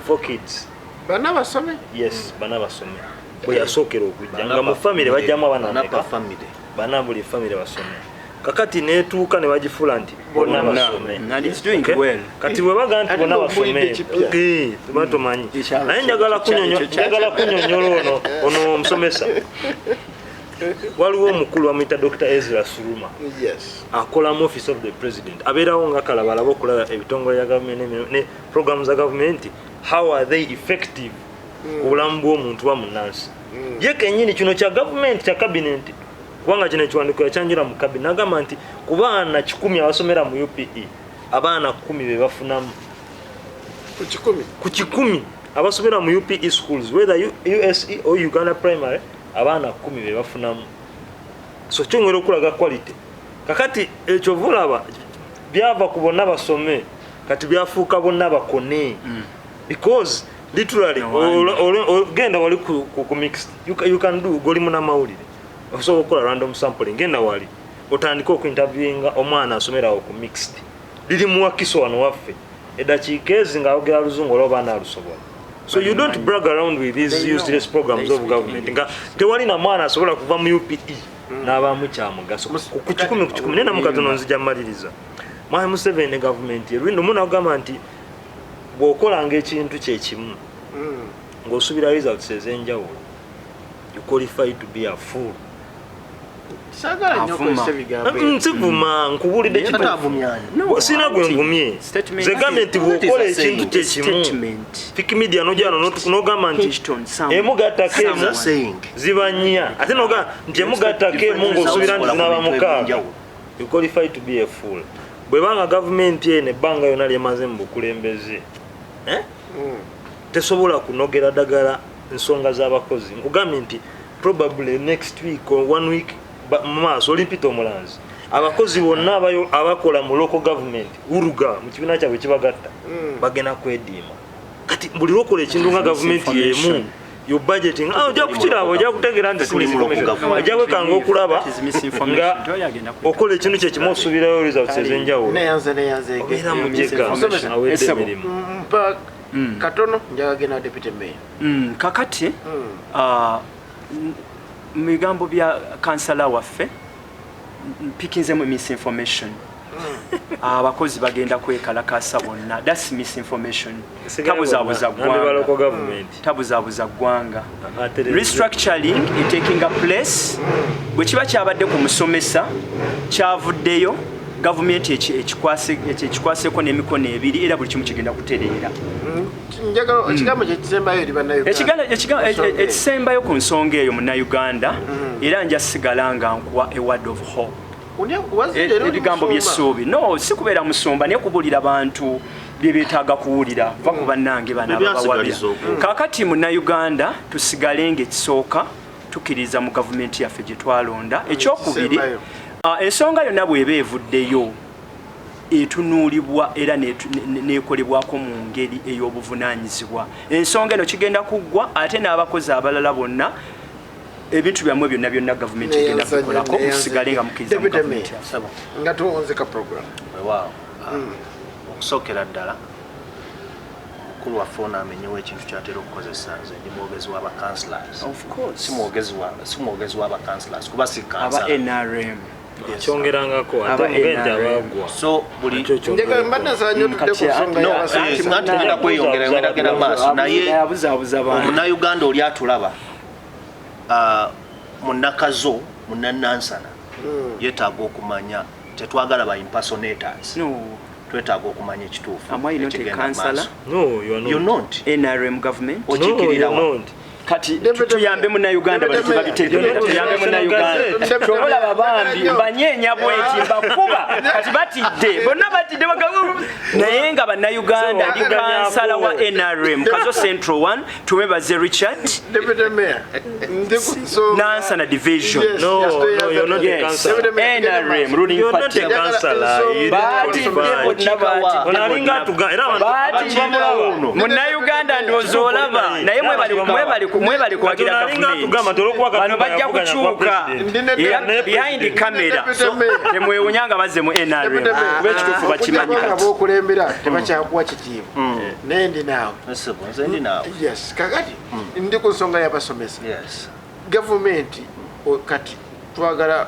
for kids. Bana basome. Yes, bana basome bwe yasookera okujja, nga mu famire bajjamu abaana bameka? Bana, buli famire basome. Kakati netuuka ne bagifuula nti bonna basome. Okay? Kati bwe baga nti bonna basome, tuba tomanyi, naye njagala kunyonyola ono omusomesa. Waliwo omukulu bamuyita Dr. Ezra Suruma. Yes. Akola mu office of the president, abeerawo nga kalabalaba okulaba ebitongole bya gavumenti ne programs za gavumenti, how are they effective ku bulamu bw'omuntu wa munnansi. Ye kennyini kino kya gavumenti, kya cabinet, kubanga kino ekiwandiiko yakyanjula mu cabinet, nagamba nti ku baana 100 abasomera mu UPE, abaana 10 be bafunamu. Ku 100? Ku 100 abasomera mu UPE schools, whether USE or Uganda primary, abaana 10 be bafunamu. So kyongera okulaga quality. Kakati ekyo vulaba byava ku bonna basome, kati byafuuka bonna bakone, because literally No wonder. genda wali ku mixed, you can do, goli munamawulire osobola okukola random sampling, genda wali otandike okuinterviewinga omwana asomerawo ku mixed liri muwakiso wano waffe, eddakiika ezi ng'ayogera luzungu olwa baana alusobola. So you don't brag around with these They know. useless programs They of speak government English. nga tewali na mwana asobola kuva mu UPE n'abaamu kyamugaso ku 100 ku 100. Naye namukatono nzija mmaliriza. Mwami Museveni ne gavumenti ye, lwindo muna kugamba nti bw'okolanga ekintu kyekimu ng'osuubira results ez'enjawulo, you qualify to be a fool. Saagala nnyo Avuma. okozesa ebigambo ebyo. Nsivuma, nkubuulidde Kati kituufu. avumyani? No, Sina gwe anti, nvumye. statement- Nze gambye nti bw'okola ekintu kyekimu, Statement. Fik Media nojja wano n'ogamba nti Hinged on someone. emu gattako emu Someone. Saying. ziba nnya, ate n'ogamba nti emu gattako emu ng'osuubira nti zinaaba 6, you qualify to be a fool. Bwebanga gavumenti eno ebbanga yonna lyemaze mu bukulembeze, eh? Tesobola kunogera ddagala nsonga z'abakozi. Nkugambye nti probably next week or one week mu maaso olimpita omulanzi, abakozi bonna abakola mu local government uruga mu kibiina kyabwe kibagatta bagenda kwediima. Kati buli lwokola ekintu nga gavumenti yemu, you budgeting, ojja kukiraba, ojja kutegeera nti si Tuli mu local misinformation. government. Ojja kwekanga okulaba That is misinformation. nga Tewali agenda kwekanga. okola ekintu kyekimu osuubirayo results ez'enjawulo. Neyanze, neyanze. Obeera mujega Musomesa. awedde Esebo. emirimu. Mpa katono, njagala genda deputy mayor. Kakati mu bigambo bya kansala waffe mpikinzemu misinformation. Abakozi bagenda kwekalakasa bonna, that's misinformation. Tabuzaabuza Nandi ba local ggwanga, government. tabuzaabuza ggwanga. Atereze. Restructuring etakinga place. Bwe kiba kyabadde ku musomesa kyavuddeyo, gavumenti ekikwaseko n'emikono ebiri, era buli kimu kigenda kutereera. Njagala ekigambo kyekisembayo eri bannayuganda. Ekisembayo ku nsonga eyo, munnayuganda, era nja sigala nga nkuwa a word of hope. Wazidde era oli Ebigambo musumba. by'essuubi. No, si kubeera musumba, naye kubuulira bantu bye beetaaga kuwulira. Va ku bannange bano ababawabya. Ebyasigaliza okwo. Kaakati munnayuganda, tusigale nga ekisooka tukkiriza mu gavumenti yaffe gye twalonda. Ekyokubiri, Ekisembayo. Ensonga yonna bw'eba evuddeyo etunuulibwa era nekolebwako mu ngeri ey'obuvunaanyizibwa. Ensonga eno kigenda kuggwa, ate n'abakozi abalala bonna ebintu byammwe byonna byonna gavumenti egenda Neyanza nnyo, kukolako. neyanza Musigale nga nnyo. mukkiriza mu Deputy gavumenti Mayor. yaffe. Sebo. Nga tuwunzika program. Weewaawo. Okusookera ddala, mukulu waffe ono amenyewo ekintu kyatera okukozesa. Nze ndi mwogezi w'aba councillors. Of course. Si mwogezi w'aba councillors kuba si Aba kansala. NRM. Kyongerangako ate Aba muge nti NRM. abagwa. So buli Nakyo Njagala mbadde nsaba nnyo tudde ku Kati, nsonga No, y'abasomesa. anti tugenda kweyongera yongera maaso, naye abuzaabuza bantu. Omunnayuganda oli atulaba, munnakazo, munnanansana, yeetaaga okumanya. Tetwagala ba impersonators. No. Twetaaga okumanya ekituufu Am I not a ekigenda councillor? maaso. No, you are not. You're not. NRM government. No, Okiikirira you're wa? not. Kati Deputy tuyambe Mayor. munnayuganda bano Deputy Mayor. tebabitegeera. Deputy Tuyambe Mayor. munnayuganda. Deputy Kyolaba Mayor. bambi mbanyeenya bweti mbakuba, kati batidde bonna, batidde naye nga bannayuganda, ndi kansala wa NRM Kazo Central 1, tumwebaze Richard. Deputy Mayor, ndi ku nsonga. Nansana division. Yes, No, yes, no, you're not a Yes. councillor. Deputy Mayor, tugende NRM maaso. ruling You're not party. a councillor. You didn't Batidde qualify. bonna, batidde Ono alinga bonna. atuga era abantu Batidde. bamulaba. Munnayuganda, ndowooza olaba, naye mwebale kuwagira Kati ono alinga gavumenti. atugamba nti olw'okuba Bano Katumba bajja yavuganya kuba kukyuka president. Ndi ne era Naye behind president. camera. Deputy Mayor. Temwewunya nga bazze mu NRM, Deputy Mayor. kuba ekituufu bakimanyi. Okujjako nga Kati b'okulembera tebakyakuwa kitiibwa, naye ndi naawe. Ssebo, nze ndi naawe. Yes, kakati ndi ku nsonga y'abasomesa. Yes. Gavumenti kati twagala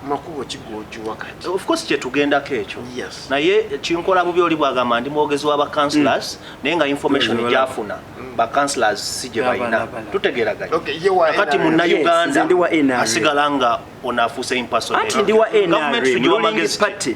Makubo kigojuwa kati. Of course kyetugendako ekyo. Yes. Naye kinkola bubi oli bwagamba ndi mwogezi wa bacouncillors, naye nga information Mm. gyafuna bacouncillors si gye Laba, balina. laba, laba. Tutegeraganye. Okay, ye wa Kakati NRM. Yes, nze munnayuganda ndi wa NRM. asigala nga ono afuuse impersonal. Anti ndi wa Government NRM, tugiwa ruling magezi ki? party.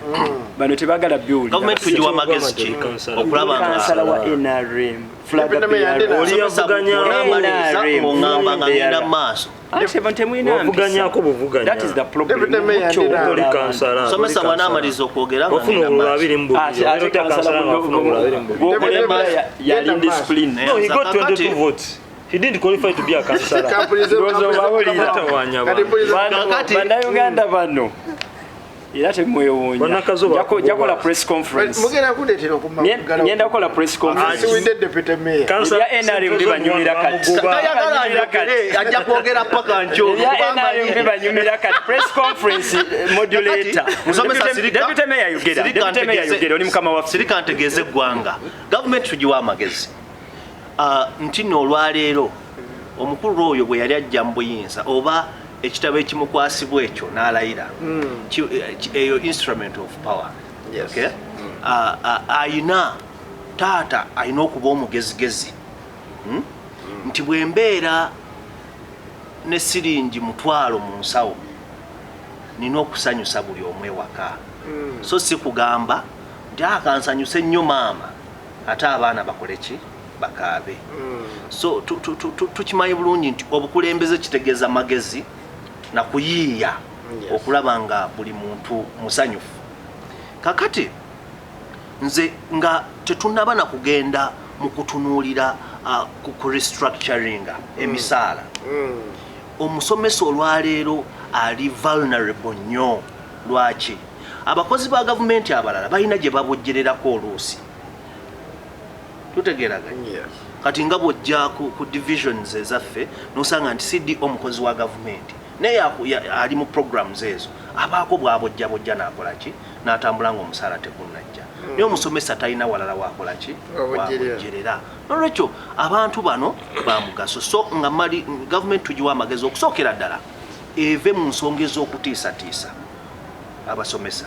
Bano tebagala biwulira. Gavumenti tugiwa magezi ki okulaba nga Kansala wa NRM, flag Deputy Mayor bearer. Oli yavuganya- onamaliriza NRM, ng'oŋŋamba nga ngenda bearer. mu maaso. Ate bo temulina mpisa. Wavuganyako buvuganya. That is the problem. Deputy Mayor Mukyo Ndira. Toli abantu. kansala. Somesa toli bw'anaamaliriza okwogera nga Wafuna ngenda mu obululu maaso. abiri mu bubiri. Ate Obeera otya kansala kansala nga wafuna obululu abiri mu bubiri? gwokulembera yali Genda indiscipline. No, he got Kakati- 22 votes. He didn't qualify to be a councillor. Ndowooza obawulira. Batawaanya Kati abantu. mpulize- Kakati- Bannayuganda bano era temwewuunya. Bannakazo Nja kukola press conference. Mugenda kundeetera Ngenda kukola press conference. Siwidde deputy mayor. Councillor- Ebya NRM bibanyumira kati. Tayagala ayogere, ajja kwogera paka nkyo. Ebya NRM bibanyumira kati. Press conference modulator. Kakati, musomesa sirika. Deputy Mayor yogera. Sirika Deputy Mayor ntegeeze- yogera, oli mukama waffe. Sirika ntegeeze eggwanga. Gavumenti tugiwa amagezi. Nti nno olwaleero omukulu oyo bwe yali ajja mu buyinza oba ekitabo ekimukwasibwa ekyo n'alayira, eyo instrument of power. Yes. Okay? Ayina taata ayina okuba omugezigezi, Nti bwe mbeera ne siringi 5,000 mu nsawo, nina okusanyusa buli omu ewaka. So si kugamba nti akansanyuse nnyo maama ate abaana bakole ki, bakaabe. So tukimanyi bulungi nti obukulembeze kitegeeza magezi na kuyiiya okulaba nga buli muntu musanyufu. Kakati nze nga tetunnaba na kugenda mu kutunuulira ku restructuringa emisaala, omusomesa olwaleero ali vulnerable nnyo. Lwaki? Abakozi ba gavumenti abalala balina gye babojjererako oluusi, tutegeeraganye. Yes. Kati nga bw'ojja ku divisions ezaffe n'osanga nti CD omukozi wa gavumenti naye ali mu programs ezo, abaako bw'abojjabojja n'akola ki, n'atambula ng'omusaala tegunnajja. Naye omusomesa talina walala wakola ki, Wabojjerera. wabojjerera. Nolwekyo abantu bano ba mugaso. So nga mali gavumenti tugiwa amagezi okusookera ddala eve mu nsonga ez'okutiisatiisa abasomesa.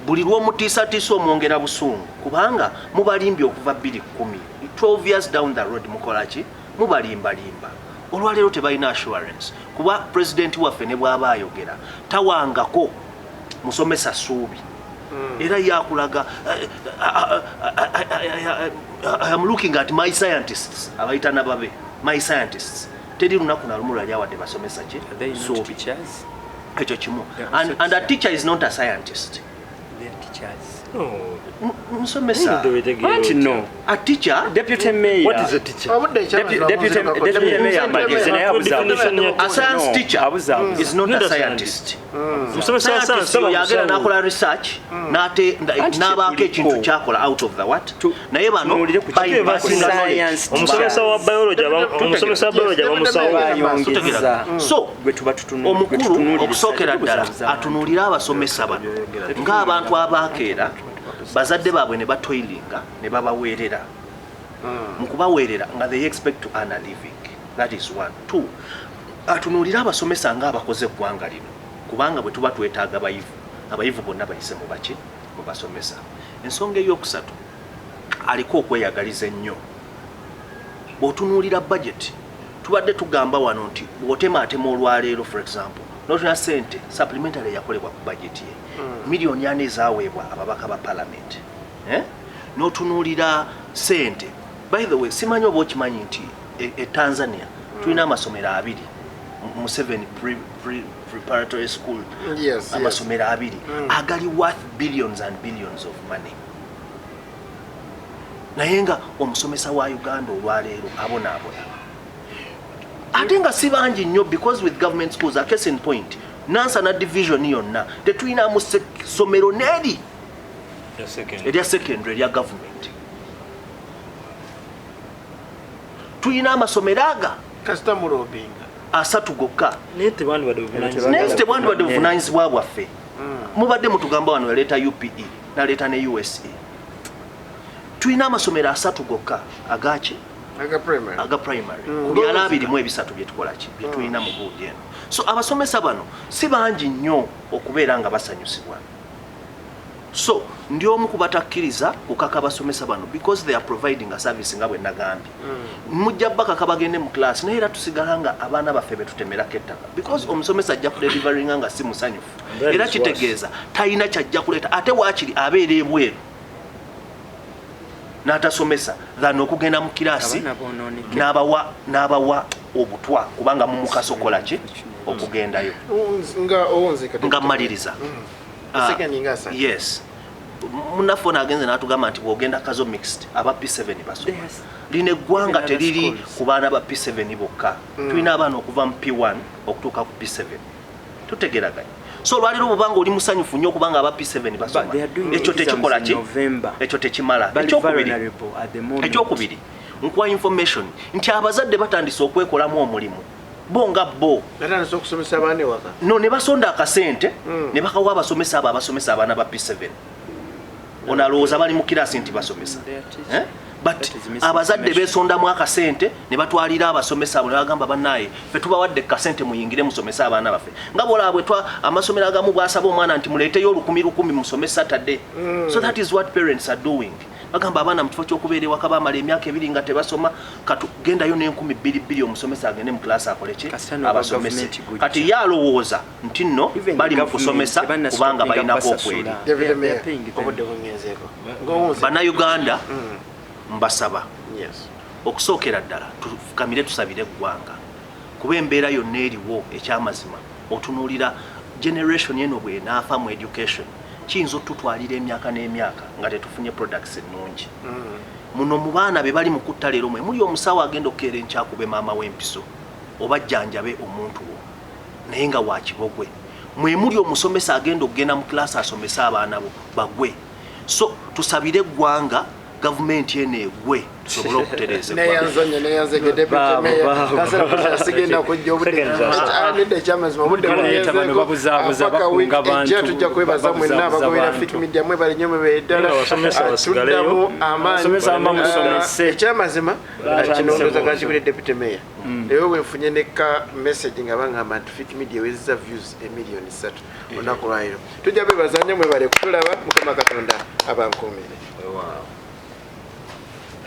Buli lw'omutiisatiisa omwongera busungu, kubanga mubalimbye okuva 2010, 12 years down the road mukola ki, mubalimbalimba. Olwaleero tebalina assurance, kuba pulezidenti waffe ne bw'aba ayogera tawangako musomesa ssuubi. Era yakulaga, I am looking at my scientists, abayita nababe my scientists, teri lunaku na lumu lwali awadde basomesa ki Are they not ssuubi. teachers? Ekyo kimu. They are And, also and a teacher is not a scientist. They are teachers. No. Musomesa. Anti no. A teacher. Deputy Mayor. What is a teacher? Obudde ekyamazima Deputy Mayor amagezi naye abuzaabuza. A science No, teacher abuzaabuza. is not Not a a scientist. Musomesa wa science Scientist oyo yagenda n'akola research, Anti n'abaako kyetuliko. ekintu kyakola out of the what. Naye bano Tunuulire ku by kintu passing the knowledge. science Omusomesa wa biology omusomesa wa biology aba musawo. Bayongeza. Tutegeera. So Gwe tuba omukulu gwe tutunuulira okusookera ddala tubuzaabuza abantu. atunuulire abasomesa bano ng'abantu abaakeera bazadde baabwe ne batoyilinga ne babaweerera. Mu kubaweerera nga they expect to earn a living. That is one. Two, atunuulire abasomesa ng'abakoze eggwanga lino, kubanga bwe tuba twetaaga bayivu, abayivu bonna bayise mu baki, mu basomesa. Ensonga eyokusatu, aliko okweyagaliza ennyo. Bw'otunuulira budget, tubadde tugamba wano nti bw'otemaatema olwaleero, for example, n'otuna sente supplementary eyakolebwa ku budget ye, 4 miliyoni ezaaweebwa ababaka ba parliament, eh? N'otunuulira sente, by the way, simanyi oba okimanyi nti e Tanzania tulina amasomero abiri, Museveni preparatory school, Yes. amasomero abiri agali worth billions and billions of money, naye nga omusomesa wa Uganda olwaleero abonaabona, ate nga si bangi nnyo, because with government schools, a case in point, Nansana division yonna tetulinamu somero n'eri erya secondary erya government. Tulina amasomero aga Kasita mulobinga. 30 gokka. Naye tebandibadde buvunaanyizibwa. Naye tebwandibadde buvunanyizibwa bwaffe. Mubadde mutugamba wano yaleeta UPE, naleeta ne USE. Tulina amasomero 30 gokka agaki Aga primary ku byalo 23 byetukola ki byetulina mu gundi eno. So abasomesa bano si bangi nnyo okubeera nga basanyusibwa. So ndi omu ku batakkiriza kukaka abasomesa bano because they are providing a service nga bwe nagambye. Mujja bakaka bagende mu class, naye era tusigala nga abaana baffe betutemerako ettaka because omusomesa ajja kudeliveringa nga si musanyufu, era kitegeeza talina kyajja kuleeta, ate waakiri abeera ebweru n'atasomesa than okugenda mu kirasi n'abawa obutwa kubanga mumukasokola ki okugendayo. Nga mmaliriza, yes, munnaffe ono agenze n'atugamba nti bw'ogenda Kazo Mixed aba P7 basoma. Lino eggwanga teriri ku baana ba P7 bokka, tulina abaana okuva mu P1 okutuuka ku P7, tutegeraganye. So olwaliro bwobanga oli musanyufu nnyo okubanga aba P7 basoma, ekyo tekikola ki, ekyo tekimala. Ekyokubiri, nkuwa information nti abazadde batandise okwekolamu omulimu bo nga bo no ne basonda akasente ne bakawa abasomesa abo abasomesa abaana ba P7. Ono alowooza bali mu kirasi nti basomesa, but abazadde besondamu akasente ne batwalira abasomesa abo ne bagamba, bannaye ffe tubawadde kasente muyingire musomese abaana baffe. Nga bwolaba bwe amasomero agamu bwasaba omwana nti muleeteyo 1,000 musome Saturday. So that is what parents are doing. Bagamba abaana mu kifo ky'okubeera ewaka bamala emyaka 2 nga tebasoma, katugendayo n'2,200 omusomesa agende mu kilasi akole ki, abasomese. Kati ye alowooza nti nno bali mu kusomesa kubanga balinako okweri. Bannayuganda mbasaba okusookera ddala tufukamire tusabire eggwanga, kuba embeera yonna eriwo ekyamazima otunuulira generation eno bw'enaafa mu education kiyinza otutwalira emyaka n'emyaka nga tetufunye products ennungi. Muno mu baana be bali mu kutta leero mwe muli omusawo agenda okukeera enkyakube maama w'empiso oba jjanjabe omuntu wo naye nga wa kibogwe, mwe muli omusomesa agenda okugenda mu kilasi asomese abaana bo bagwe. So tusabire eggwanga gavumenti eno egwe tusobole okutereeza. Sigenda kujja obudde, ekyamazima obudde bugenzeeko. Tujja kwebaza mwenna abagobera Fik Media, mwebale nnyo, mwebale ddala, tuddamu amaanyi. Ekyamazima kino ndowooza kakibire deputy mayor leero bwenfunye ne ka message nga baŋŋamba nti Fik Media ewezezza views 3 million olunaku lwaliro. Tujja bebaza nnyo, mwebale kutulaba. Mukama Katonda abankuumire. Wow.